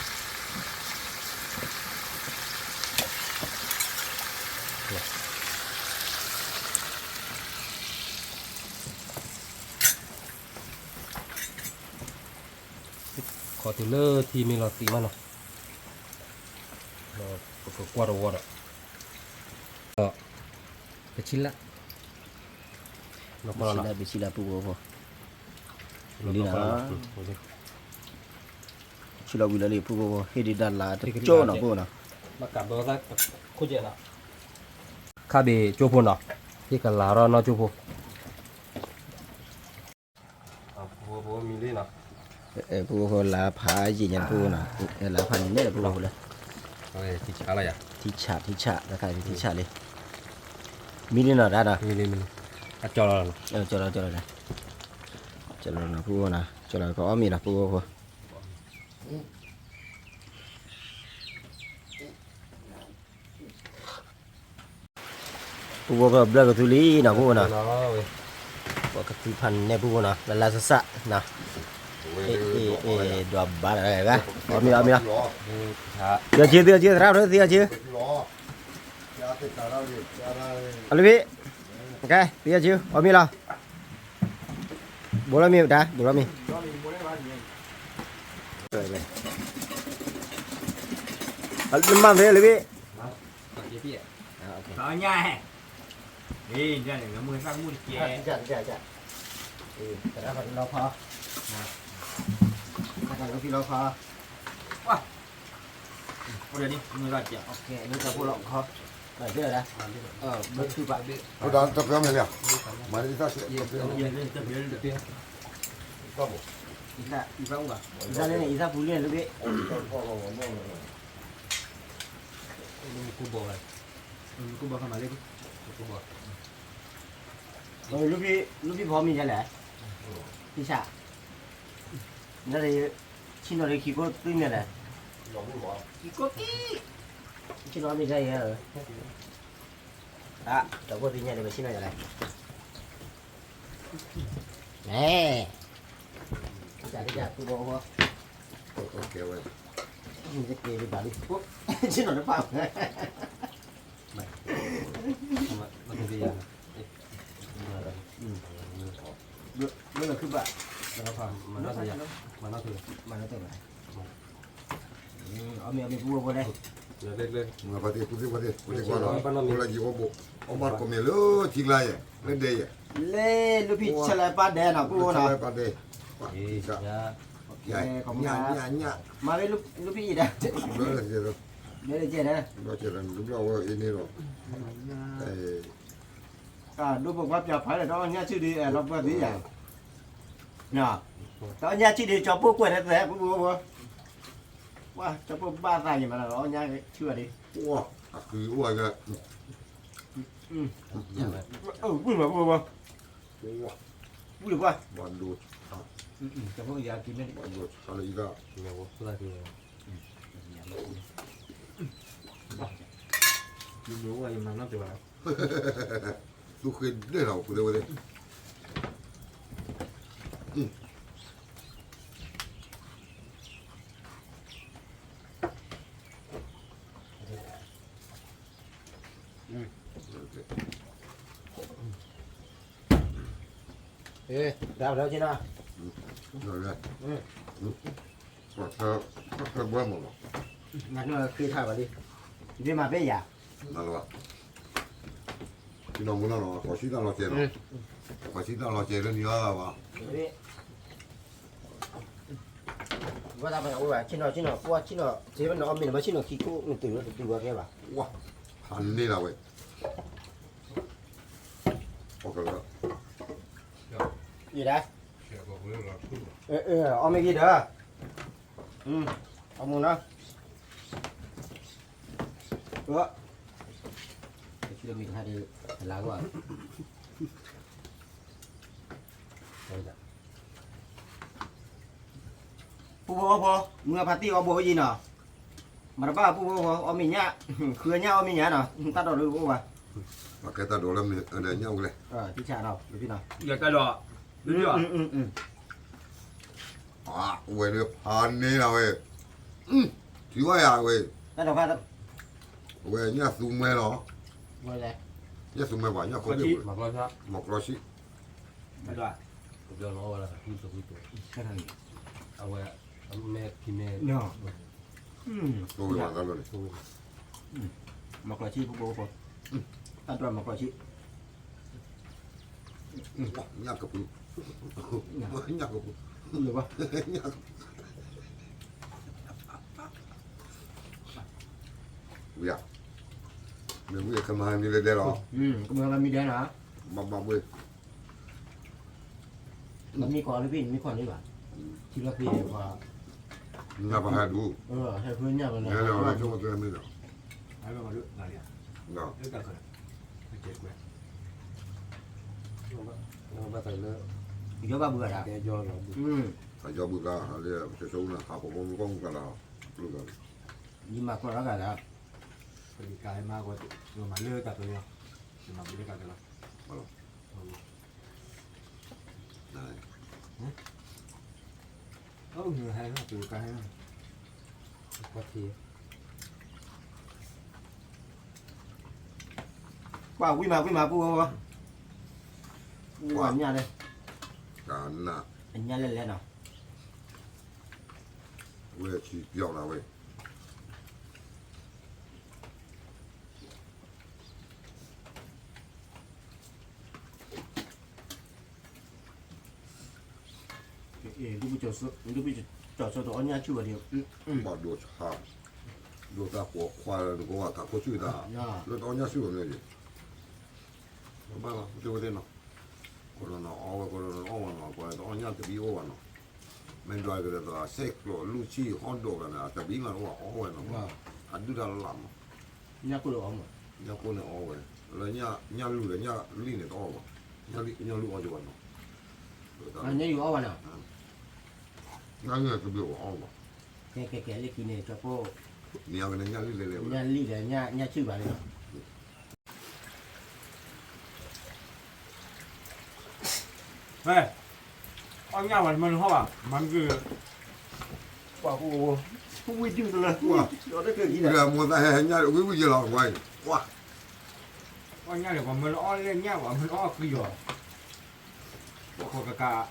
ခီတုၤလၢထံမ့ၢ်လီၤသံးမးနီၤ, ပကကွၢ်တဝီဒီး ပဆံလၢ်, ပဆံလၢ် ပဆံလၢ်ပူဖိဖိ, လံနီၤ, ဆူလီၤဝံၤလၢလံ ပူဖိဖိ ဟ့ၣ်ဒုးဒၣ်လါတကၠိနီၤ ပူဖိနီၤ, ခါဘ့ၣ်ကၠိဖိနီၤ, ဟ့ၣ်ကလၤထီၣ်နီၢ်ကၠိဖိ ပူဖိလါဖးယံာ်ညါ ပူဖိနီၤ, လါဖးန့ၣ်န့ၣ် ပူဖိလၢ ထံဆး ထံဆး တခါထံဆးလံ, မံလံနီၤ တၢ်နီၤ, ကၠီလီၤ ကၠီလီၤ ကၠီလီၤ ပူဖိနီၤ ကၠီလီၤ ကအီၣ်မ့ၤနီၤ ပူဖိဖိ ပူဖိဖိ ဘျၢကသူလံနီၤ ပူဖိနီၤ, ပှၤကသူဖးနဲၣ်ပူဖိနီၤ လၢလၢဆးဆးနီၤ, အ့ ဒွးဘၣ်နီၤ, အီၣ်မ့ၤလီၤ အီၣ်မ့ၤလီၤ, သံအီၤက့ သံအီၤက့ သရၣ်ဖိ သံအီၤက့, အလၢဘ့ၣ်, သံအီၤက့ အီၣ်မ့ၤလီၤ, ဘိးလီၤမ့ၤတၢ် ဘိးလီၤမ့ၤ မၤမ့ၤလၢဘ့ၣ်, လူၢ်ဖံးဖီမ့ၢ်ယလဲၣ်, ဖံဆး, နဆံနီၤဒီးခံကိးသွံန့ၣ်လဲၣ်, ခံကိးကံ, ဆံနီၤမ့ၢ်ယလဲၣ်, အ, ဒီးကိးသွံညါဒီး ပဆံနီၤယလဲၣ်, နဲ, ကစၢ်ကစၢ်သူဘီဘီ, ကဲဝဲ, ယက့ၤလံဘၣ်လံ, ဆံနီၤတပာ်ဝဲ လၢလၢခုဘၣ်, မၤနီၢ်တၢ်ဘၣ်, အီၣ်မ့ၤအီၣ်မ့ၤပူဖိဖိလဲၣ်, ပှၤသ့ၣ်ပှၤသ့ၣ်, ပှၤသ့ၣ်ပှၤသ့ၣ်, ပှၤလၢယံၤအိၣ်ဘိး, အိၣ်ဘၣ်တကိးမ့ၢ်လၢထံကျါယဲၢ်, လၢဒဲယဲၢ်, လၢလူၢ်ဖံးဆဲးလၢပၢ်ဒဲးနီၤ ပူဖိနီၤ, ဆဲးလၢပၢ်ဒဲး, ညၣ်ညၣ်ညၣ်, မၤဝဲလူၢ်ဖံးအံၤဒၣ်, ဘျီလၢကဲဒၣ်, ဘျီလၢကဲဒၣ်, ဘျီလၢကဲဒၣ်, ဘျီဝဲအံၤန့ၣ်လီၤ, တၢ်ဒိၣ်ဖိကွၢ်ပၠးဖးလဲၣ် တအီၣ်ညၣ်ဆူၣ်ဒီး လီၤပှၢ်သ့ယၤ, တအီၣ်ညၣ်ဆူၣ်ဒီး ကၠီပိၢ်ကွဲးတသဲ ပူဖိဖိ, ပှၤ ကၠီပိၢ်ဘၣ်သးယံၤမးလီၤ အီၣ်ညၣ်ဆူၣ်အီၤဒီး, အကုၤအိၣ်ဝဲ, ဝံၣ်မးပူဖိဖိ, ဝံၣ်ပှၤ, ဘၣ်ဒိဆါလၢအံၤဒၣ်, မ့ၢ်အိၣ်ယမၤနီၢ်တဘၣ်, သူဃ့ဒဲးလီၤ ပူၤသ့ဝဲသ့ၣ် ဒါတော့ကျင်းတော့, ဘွဲမလို့, ငါတို့ခေတ်ထားပါလေ, ဒီမှာပဲရ, မလို့, ကျွန်တော်မလို့တော့ ခေါ်ရှိတော့တော့ကျဲတော့, ခေါ်ရှိတော့တော့ကျဲတော့ညီပါပါ. ဝဲဒၣ်ပှၤအိၣ်ဘၣ် ဆ့ၣ်နီၤ ဆ့ၣ်နီၤ ပှၤဆ့ၣ်နီၤ စ့ဘၣ်နီၤ အီၣ်မ့ၤန့ၣ် ဘၣ်ဆ့ၣ်နီၤခံခိၣ် နတုၤလၢတတုၤဝဲကဲဘၣ်. ဝါ, ဖးန့ၢ်လီၤဝဲ, ယဒၣ်, အီၣ်မ့ၤဂ့ၤဒီး, အီၣ်မူနီၤ, အ, တမ့ၢ်တခါဒီး, လါကီး ပူဖိဝဲဖိ, မုၢ်အဖါတံၢ်အီၣ်ဘိအီၣ်ယံၤနီၤ, မၤတဘၣ်ပူဖိဝဲဖိ အီၣ်မ့ၤညၣ်, ဃုညၣ်အီၣ်မ့ၤညၣ်နီၤ, တၢ်ဒိးလၢအိၣ်ဘၣ်, ပကဲတၢ်ဒိးလၢမ့ၢ်အဒၣ်ညၣ်ဝဲလဲၣ်, တၢ်ဒိး, တၢ်ဒိး, အဝဲဒၣ်ဖးန့ၢ်လီၤဝဲ, ထံၣ်ဝဲယၤဝဲ, အဝဲညၣ်သူမဲလီၤ, ညၣ်သူမဲပှၤ ညၣ်ခိၣ်ဘ့ၣ်ဝဲ, မၤကျီဆံၣ် အဝဲ, အမဲဖံမဲ, သိဝဲမၤသးလီၤန့ၣ်, မၤကျီဆံၣ်ဖိဖိဖိ, တၢ်ဒိးမၤကျီဆံၣ်, ညၣ်ကပူၤ, ညၣ်ကပူၤ, ညၣ်ကပူၤ, ဝံၤ, မ့ၢ်ဝံၤကမၤမံၤလၢဒဲလီၤ, ကမၤမံၤဒဲလီၤ, ဘၣ်ဘၣ်ဘၣ် နမ့ၢ်ကွၢ်လၢဖဲန့ၣ် နမ့ၢ်ကွၢ်န့ၣ်ဘၣ်, ထံလီၤဖဲပှၤ, ညၣ်ပဟဲဒူ, ဟဲဖဲညၣ်ပဟဲ, ဟဲလီၤလၢဆိကတၢၢ်မ့ၢ်ဒီး, ဟဲလီၤမၤဒူ, ဘၣ်တၢ်လၢ, ယီဘၣ်ဘုဂၤဒၣ်, ယီဘုဂၤ, လၢပဆိကမိၣ်န့ၣ် ဟးဖိဖိမုၣ်ကီၢ်မုၣ်ကလၤ, ယမၤကွၢ်လီၤဂၤဒၣ်, ပလံၤကါမၤကွၢ်, မၤလၢတၢ်ပလီၢ်, မၤဘုလၢတၢ်ပလီၢ်, ပှၤဝံၣ်မးဝံၣ်မးပူၤ, ပှၤညၣ်လဲၣ်, အညၣ်လဲၣ်လဲၣ်နီၤ, ဝဲထံပျီလီၤဝဲ ဒိၣ်ပကၠီၤစိတအီၣ်ညၣ်ဆူၣ်ဝဲဒၣ်, ဘၣ်ဒိဆါ, ဒိၣ်တၢ်ပိာ်ခွါလၢနကဝၤတၢ်ခိၣ်ဆူၣ်တၢ်, လၢတအီၣ်ညၣ်ဆူၣ်ဝဲမ့ၢ်, ဘၣ်လီၤ ပတဲဝဲသ့ၣ်နီၤ, ကိးနီၤနီၤအီၣ်ဝဲ ကိးနီၤနီၤအီၣ်ဝဲနီၤ, ပှၤတအီၣ်ညၣ်တဘံၣ်အိၣ်ဘၣ်နီၤ, မ့ၢ်ဒွးကဒီးသး ဆဲးကျိးလူၢ်ဆံၣ်ဟီၣ်ဒိးဂၤန့ၣ် တဘံၣ်မးတအိၣ်ဘၣ်အီၣ်ဝဲနီၤ, အဒုၣ်တၢ်လၢ်မး, ညၣ်ကိၣ်န့ၣ်အီၣ်ဝဲ, လၢညၣ်လူၢ်ဒီးညၣ်လံၣ်န့ၣ်တအီၣ်ဘၣ်, ညၣ်လူၢ်အီၣ်က့ၤဝဲနီၤ, ညၣ်လူၢ်အီၣ်ဘၣ်နီၤ, ညၣ်လူၢ်တဘံၣ်အီၣ်ဘၣ်, ကဲကဲကဲလၢခံန့ၣ် ကၠီပိၢ်, မ့ၢ်အီၣ်ကန့ၣ်ညၣ်လံၣ်လဲၣ်လဲၣ်, ညၣ်လံၣ်ဒီးညၣ်ဆံၣ်ဘၣ်န့ၣ်လီၤ ဖဲ, အီၣ်ညၣ်ဘၣ်တမၢနဟီၣ်ဘၣ် မၤမ့ၢ်က့ၤ, ပှၤ, ဝံၣ်ဒုၣ်တလၢ, အီၣ်ညၣ်န့ၣ် ပှၤမၢနအီၣ်လၢညၣ်ဘၣ် မၢနအီၣ်ကံယီၤ, ပှၤကကး,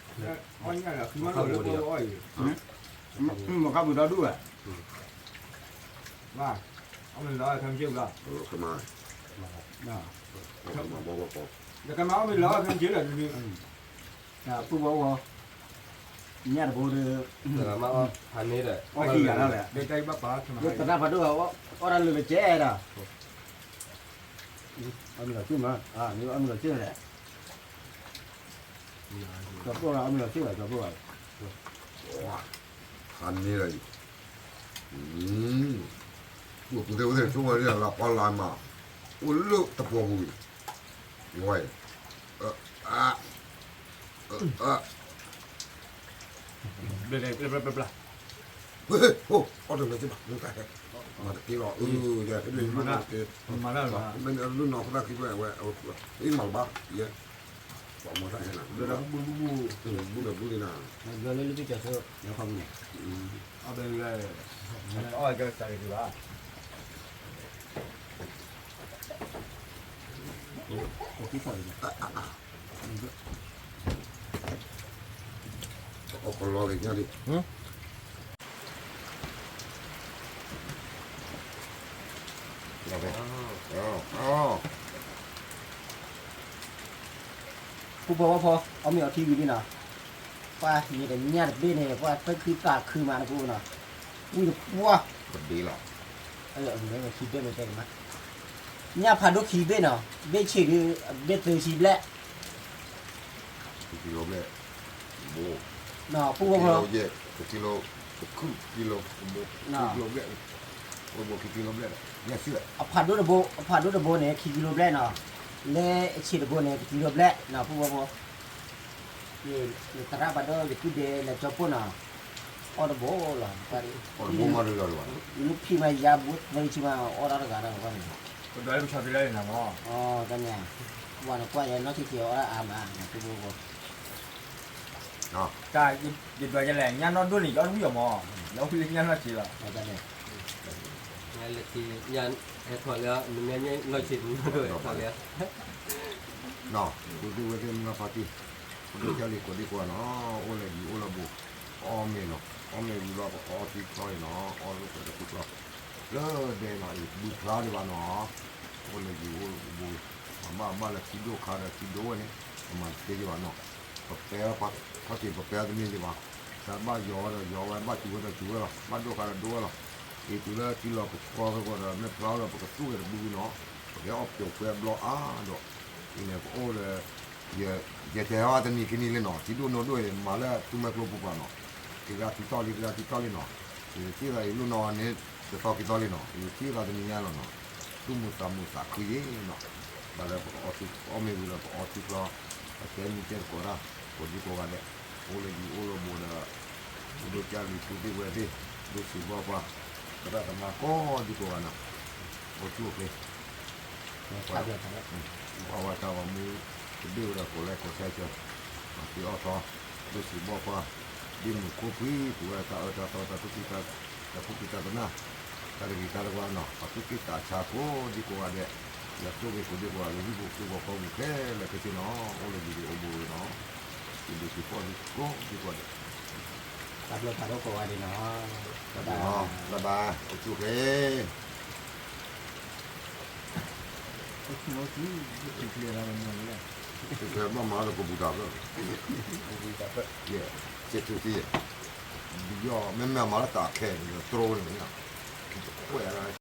အီၣ်ညၣ်လၢခံမၤလိာ်လၢပှၤအီၣ်အံၤ, မ့ၢ်ခါပူၤဒီဒူၣ်ဝဲ, ဘၣ်, အီၣ်မ့ၤလီၤခဲမုၢ်ဆ့ၣ်ဘၣ်, ယကမၤအီၣ်မ့ၤလီၤခဲမုၢ်ဆ့ၣ်လၢဒုဒု, ပူၤဘီဝီ, ညၣ်တဘိဒီး, ဖးန့ၢ်ဒီး, အီၣ်ခံဂၤလီၤလဲၣ်, ယသရၣ်ဖးဒိၣ်, အီၣ်တၢ်လၢကစဲဒီး, အီၣ်မ့ၤလီၤဆ့ၣ်မး, အီၣ်မ့ၤလီၤဆ့ၣ်လဲၣ်, ကၠီပိၢ်လီၤအီၣ်မ့ၤလီၤဆ့ၣ်လီၤ ကၠီပိၢ်လီၤ, ဖးန့ၢ်ဒီး, ပူၤတဲဝဲသ့ၣ်ဆိဝဲဒၣ်လၢပီလၢမး, အိၣ်လၢတပှီၤပူၤအံၤ, ဝဲ, အ, အ, အ, ဘျဲၣ်ဘျဲၣ်ဘျဲၣ်ဘျဲၣ်, အီၣ်တလၢၤစ့ၢ်ဘၣ်, မၤတက့ၢ်လီၤ, အၢ, ယဲ, မ့ၢ်အလုၢ်နီၢ်ခိသၣ်ခံကွဲးဝဲ, အံၤမၤလၢၤဘၣ်, ယဲ, ပှၤမၤတၢ်ဟဲနၤ, ဘူၣ်ဒီးဘူၣ်လံနၤ, ဘျီလၢလၢပျၢ်ကၠီဆိ, အီၣ်ဘၣ်, အီၣ်ကၠီတၢ်တဂ့ၤဘၣ် အီၣ်ကလီက့ၤညါလံ, ပူၤဖီဝီဖီ, အီၣ်မ့ၤအီထံဝံၤလံနီၤ, ပှၤန့ၣ်တညၣ်တဘ့ၣ်န့ၣ် ပှၤသၢခုသးခုမးနကူနီၤ, ဝံၣ်တပှၢ်, တဘ့ၣ်လီၤ, ခံဘ့ၣ်မ့ၢ်တဲန့ၣ်မး, ညၣ်ဖးဒိၣ်ခံဘ့ၣ်နီၤ, ဘ့ၣ်ဆံးဒုး ဘ့ၣ်သၢဆံဘျဲၣ်, ခံကံလိဘျဲၣ်, ဘိ, ပူဝဲဖိ, တကံလိ, တခုကံလိ, ဘိ, ခံကံလိဘျဲၣ်, အဖးဒိၣ်တဘိ, အဖးဒိၣ်တဘိန့ၣ် ခံကံလိဘျဲၣ်နီၤ, လၢအဆံးတဘိန့ၣ် တကံလိဘျဲၣ်နီၤ ပူဝဲဖိ ယသရၣ်ဘၣ်ဒီးယပုၢ်ဒဲးလၢကၠီပိၢ်နီၤ, အီၣ်တဘိလီၤ, ယမ့ၢ်ဖံးမးယၤဘိသၢဆံမး အီၣ်တၢ်တဂၤတၢ်န့ၣ်, တၢ်န့ၣ်, ပှၤနကွၢ်ယၤနီၢ်ဆံးဆံးအီၣ်တၢ်အါမး နသူဘိဘိ တၢ်, ယဒွးယလဲၣ် ညၣ်နီၢ်ဒိၣ်န့ၣ် ယအီၣ်တဝံၣ်အီၤမး, ယအီၣ်ဝံၣ်လၢညၣ်နီၢ်ဆံးလီၤ, လၢခံ, ဟဲထီၣ်လၢ နမ့ၢ်နီၢ်ဆံးနီၢ်ဒိၣ်ထီၣ်လၢ နီၤ, ပူၤဒ့ဝဲသ့ၣ်မုၢ်ဂၤဖါတံၢ်, ပဒိၣ်ကၢ်လံၤကိးဒံကိးဂၤနီၤ, အိၣ်လၢယံၤအိၣ်လၢဘူး, အီၣ်မ့ၤနီၤ, အီၣ်မ့ၤဝံၤလီၤ ပအီထံချီအံၤနီၤ, အီထံချီတထံချီ, လၢဒဲနီၤ အံၤဘုဖျါဒံးဘၣ်နီၤ, အိၣ်လၢယံၤအိၣ်ဘူး, ပဘၣ်ဘၣ်လၢထံဒိၣ်ခါဒီးထံဒိၣ်ဝဲန့ၣ်, ပမၤတသ့ယဘၣ်နီၤ, ပပဲ, ခီၣ်ထံးပပဲအီၤတမ့ၢ်ယဘၣ်, တၢ်ဘၣ်ယီၤဝဲဒီးယီၤဝဲ ဘၣ်စူၤဝဲဒီးစူၤဝဲလီၤ, ဘၣ်ဒိၣ်ခါဒီးဒိၣ်ဝဲလီၤ, အံၤတုၤလၢထံလီၤကဆှီဖဲဃီဒီး မ့ၢ်ဖျါဒီး ပကသူၣ်ဝဲတဘျုးဘျုးနီၤ, ပကဟဲအီၣ်ပျိးကွဲဘျီအါဒီး, အံၤန့ၣ် ပအိၣ်ဒီး ယတဲဟဲအီၤတနံၤခံနံၤလံနီၤ, ထံဒိၣ်နိဒိၣ်န့ၣ် မၤလၢသူမှဲကျိပူၤပှၤနီၤ, တဂၤတံၤသီၣ်လံ တဂၤတံၤသီၣ်လံနီၤ, ယထံၣ်သးအံၤလိၣ်နီၤန့ၣ် တသီခံသီလံနီၤ, ယထံၣ်သးတနံၤညါလီၤနီၤ, သူၣ်မုာ်သးမုာ်သးခုယံၤနီၤ, ဘၣ်လၢပကအီၣ်မ့ၤဝံၤဒီး ပအီထံချီ, ပတဲမံၤတဲသကိးတၢ်, ကိးဒံကိးဂၤဒဲး, အိၣ်လၢယံၤအိၣ်လၢဘူးဒီး, ပဒိၣ်ကၢ်လံၤပူၤဒ့ဝဲသ့ၣ်, ဒိၣ်ဆံးဘီပှၤ, သရၣ်သမါကိးဒံကိးဂၤနီၤ, အိၣ်ဆူၣ်အိၣ်ချ့ ပှၤဝဲတၢ်ဂီၤမူ တဘ့ၣ်ဝဲဒီးကိးလဲၣ်ကိးဆဲးကၢ, မၤသံအီၣ်ထီ, ဒိၣ်ဆံးဘီပှၤ, ဒ့မုၣ်ခိၣ်ဖှံ ပဝဲတၢ်အၢတၢ်သီတၢ်သူၣ်ဖှံ, တၢ်သူၣ်ဖှံတၢ်သနၢ်, တၢ်တဂ့ၤတၢ်တဝါနီၤ, ပသူၣ်က့ၣ်သးဆါကိးဒံကိးဂၤဒဲး, ယတိၢ်ဂ့ၤကိးဒံကိးဂၤ လၢဟံၣ်ဖိဃီဖိပူၤခဲလၢာ်ခဲဆ့နီၤ, အိၣ်လၢယံၤအိၣ်ဘူးနီၤ, ယဒိးက့ၤဖီၣ်ဒံကိးဒံကိးဂၤဒဲး, တၢ်ဘျုးဖးဒိၣ်ကိးဂၤဒဲးနီၤ, တၢ်ဘျုး, တၢ်ဘျုး, အိၣ်ဆူၣ်အိၣ်ချ့ အိၣ်ဆူၣ်အိၣ်ချ့, အိၣ်ဆူၣ်အိၣ်ချ့, ဘၣ်မၤဒီးကဘူးတၢ်ဖျၢၣ်, ကဲ, စဲးထူတံၢ်, ယီၢ် မ့မ့ၢ်မၤလၢတၢ်ခဲန့ၣ် တြိန့ၣ်, ခွဲး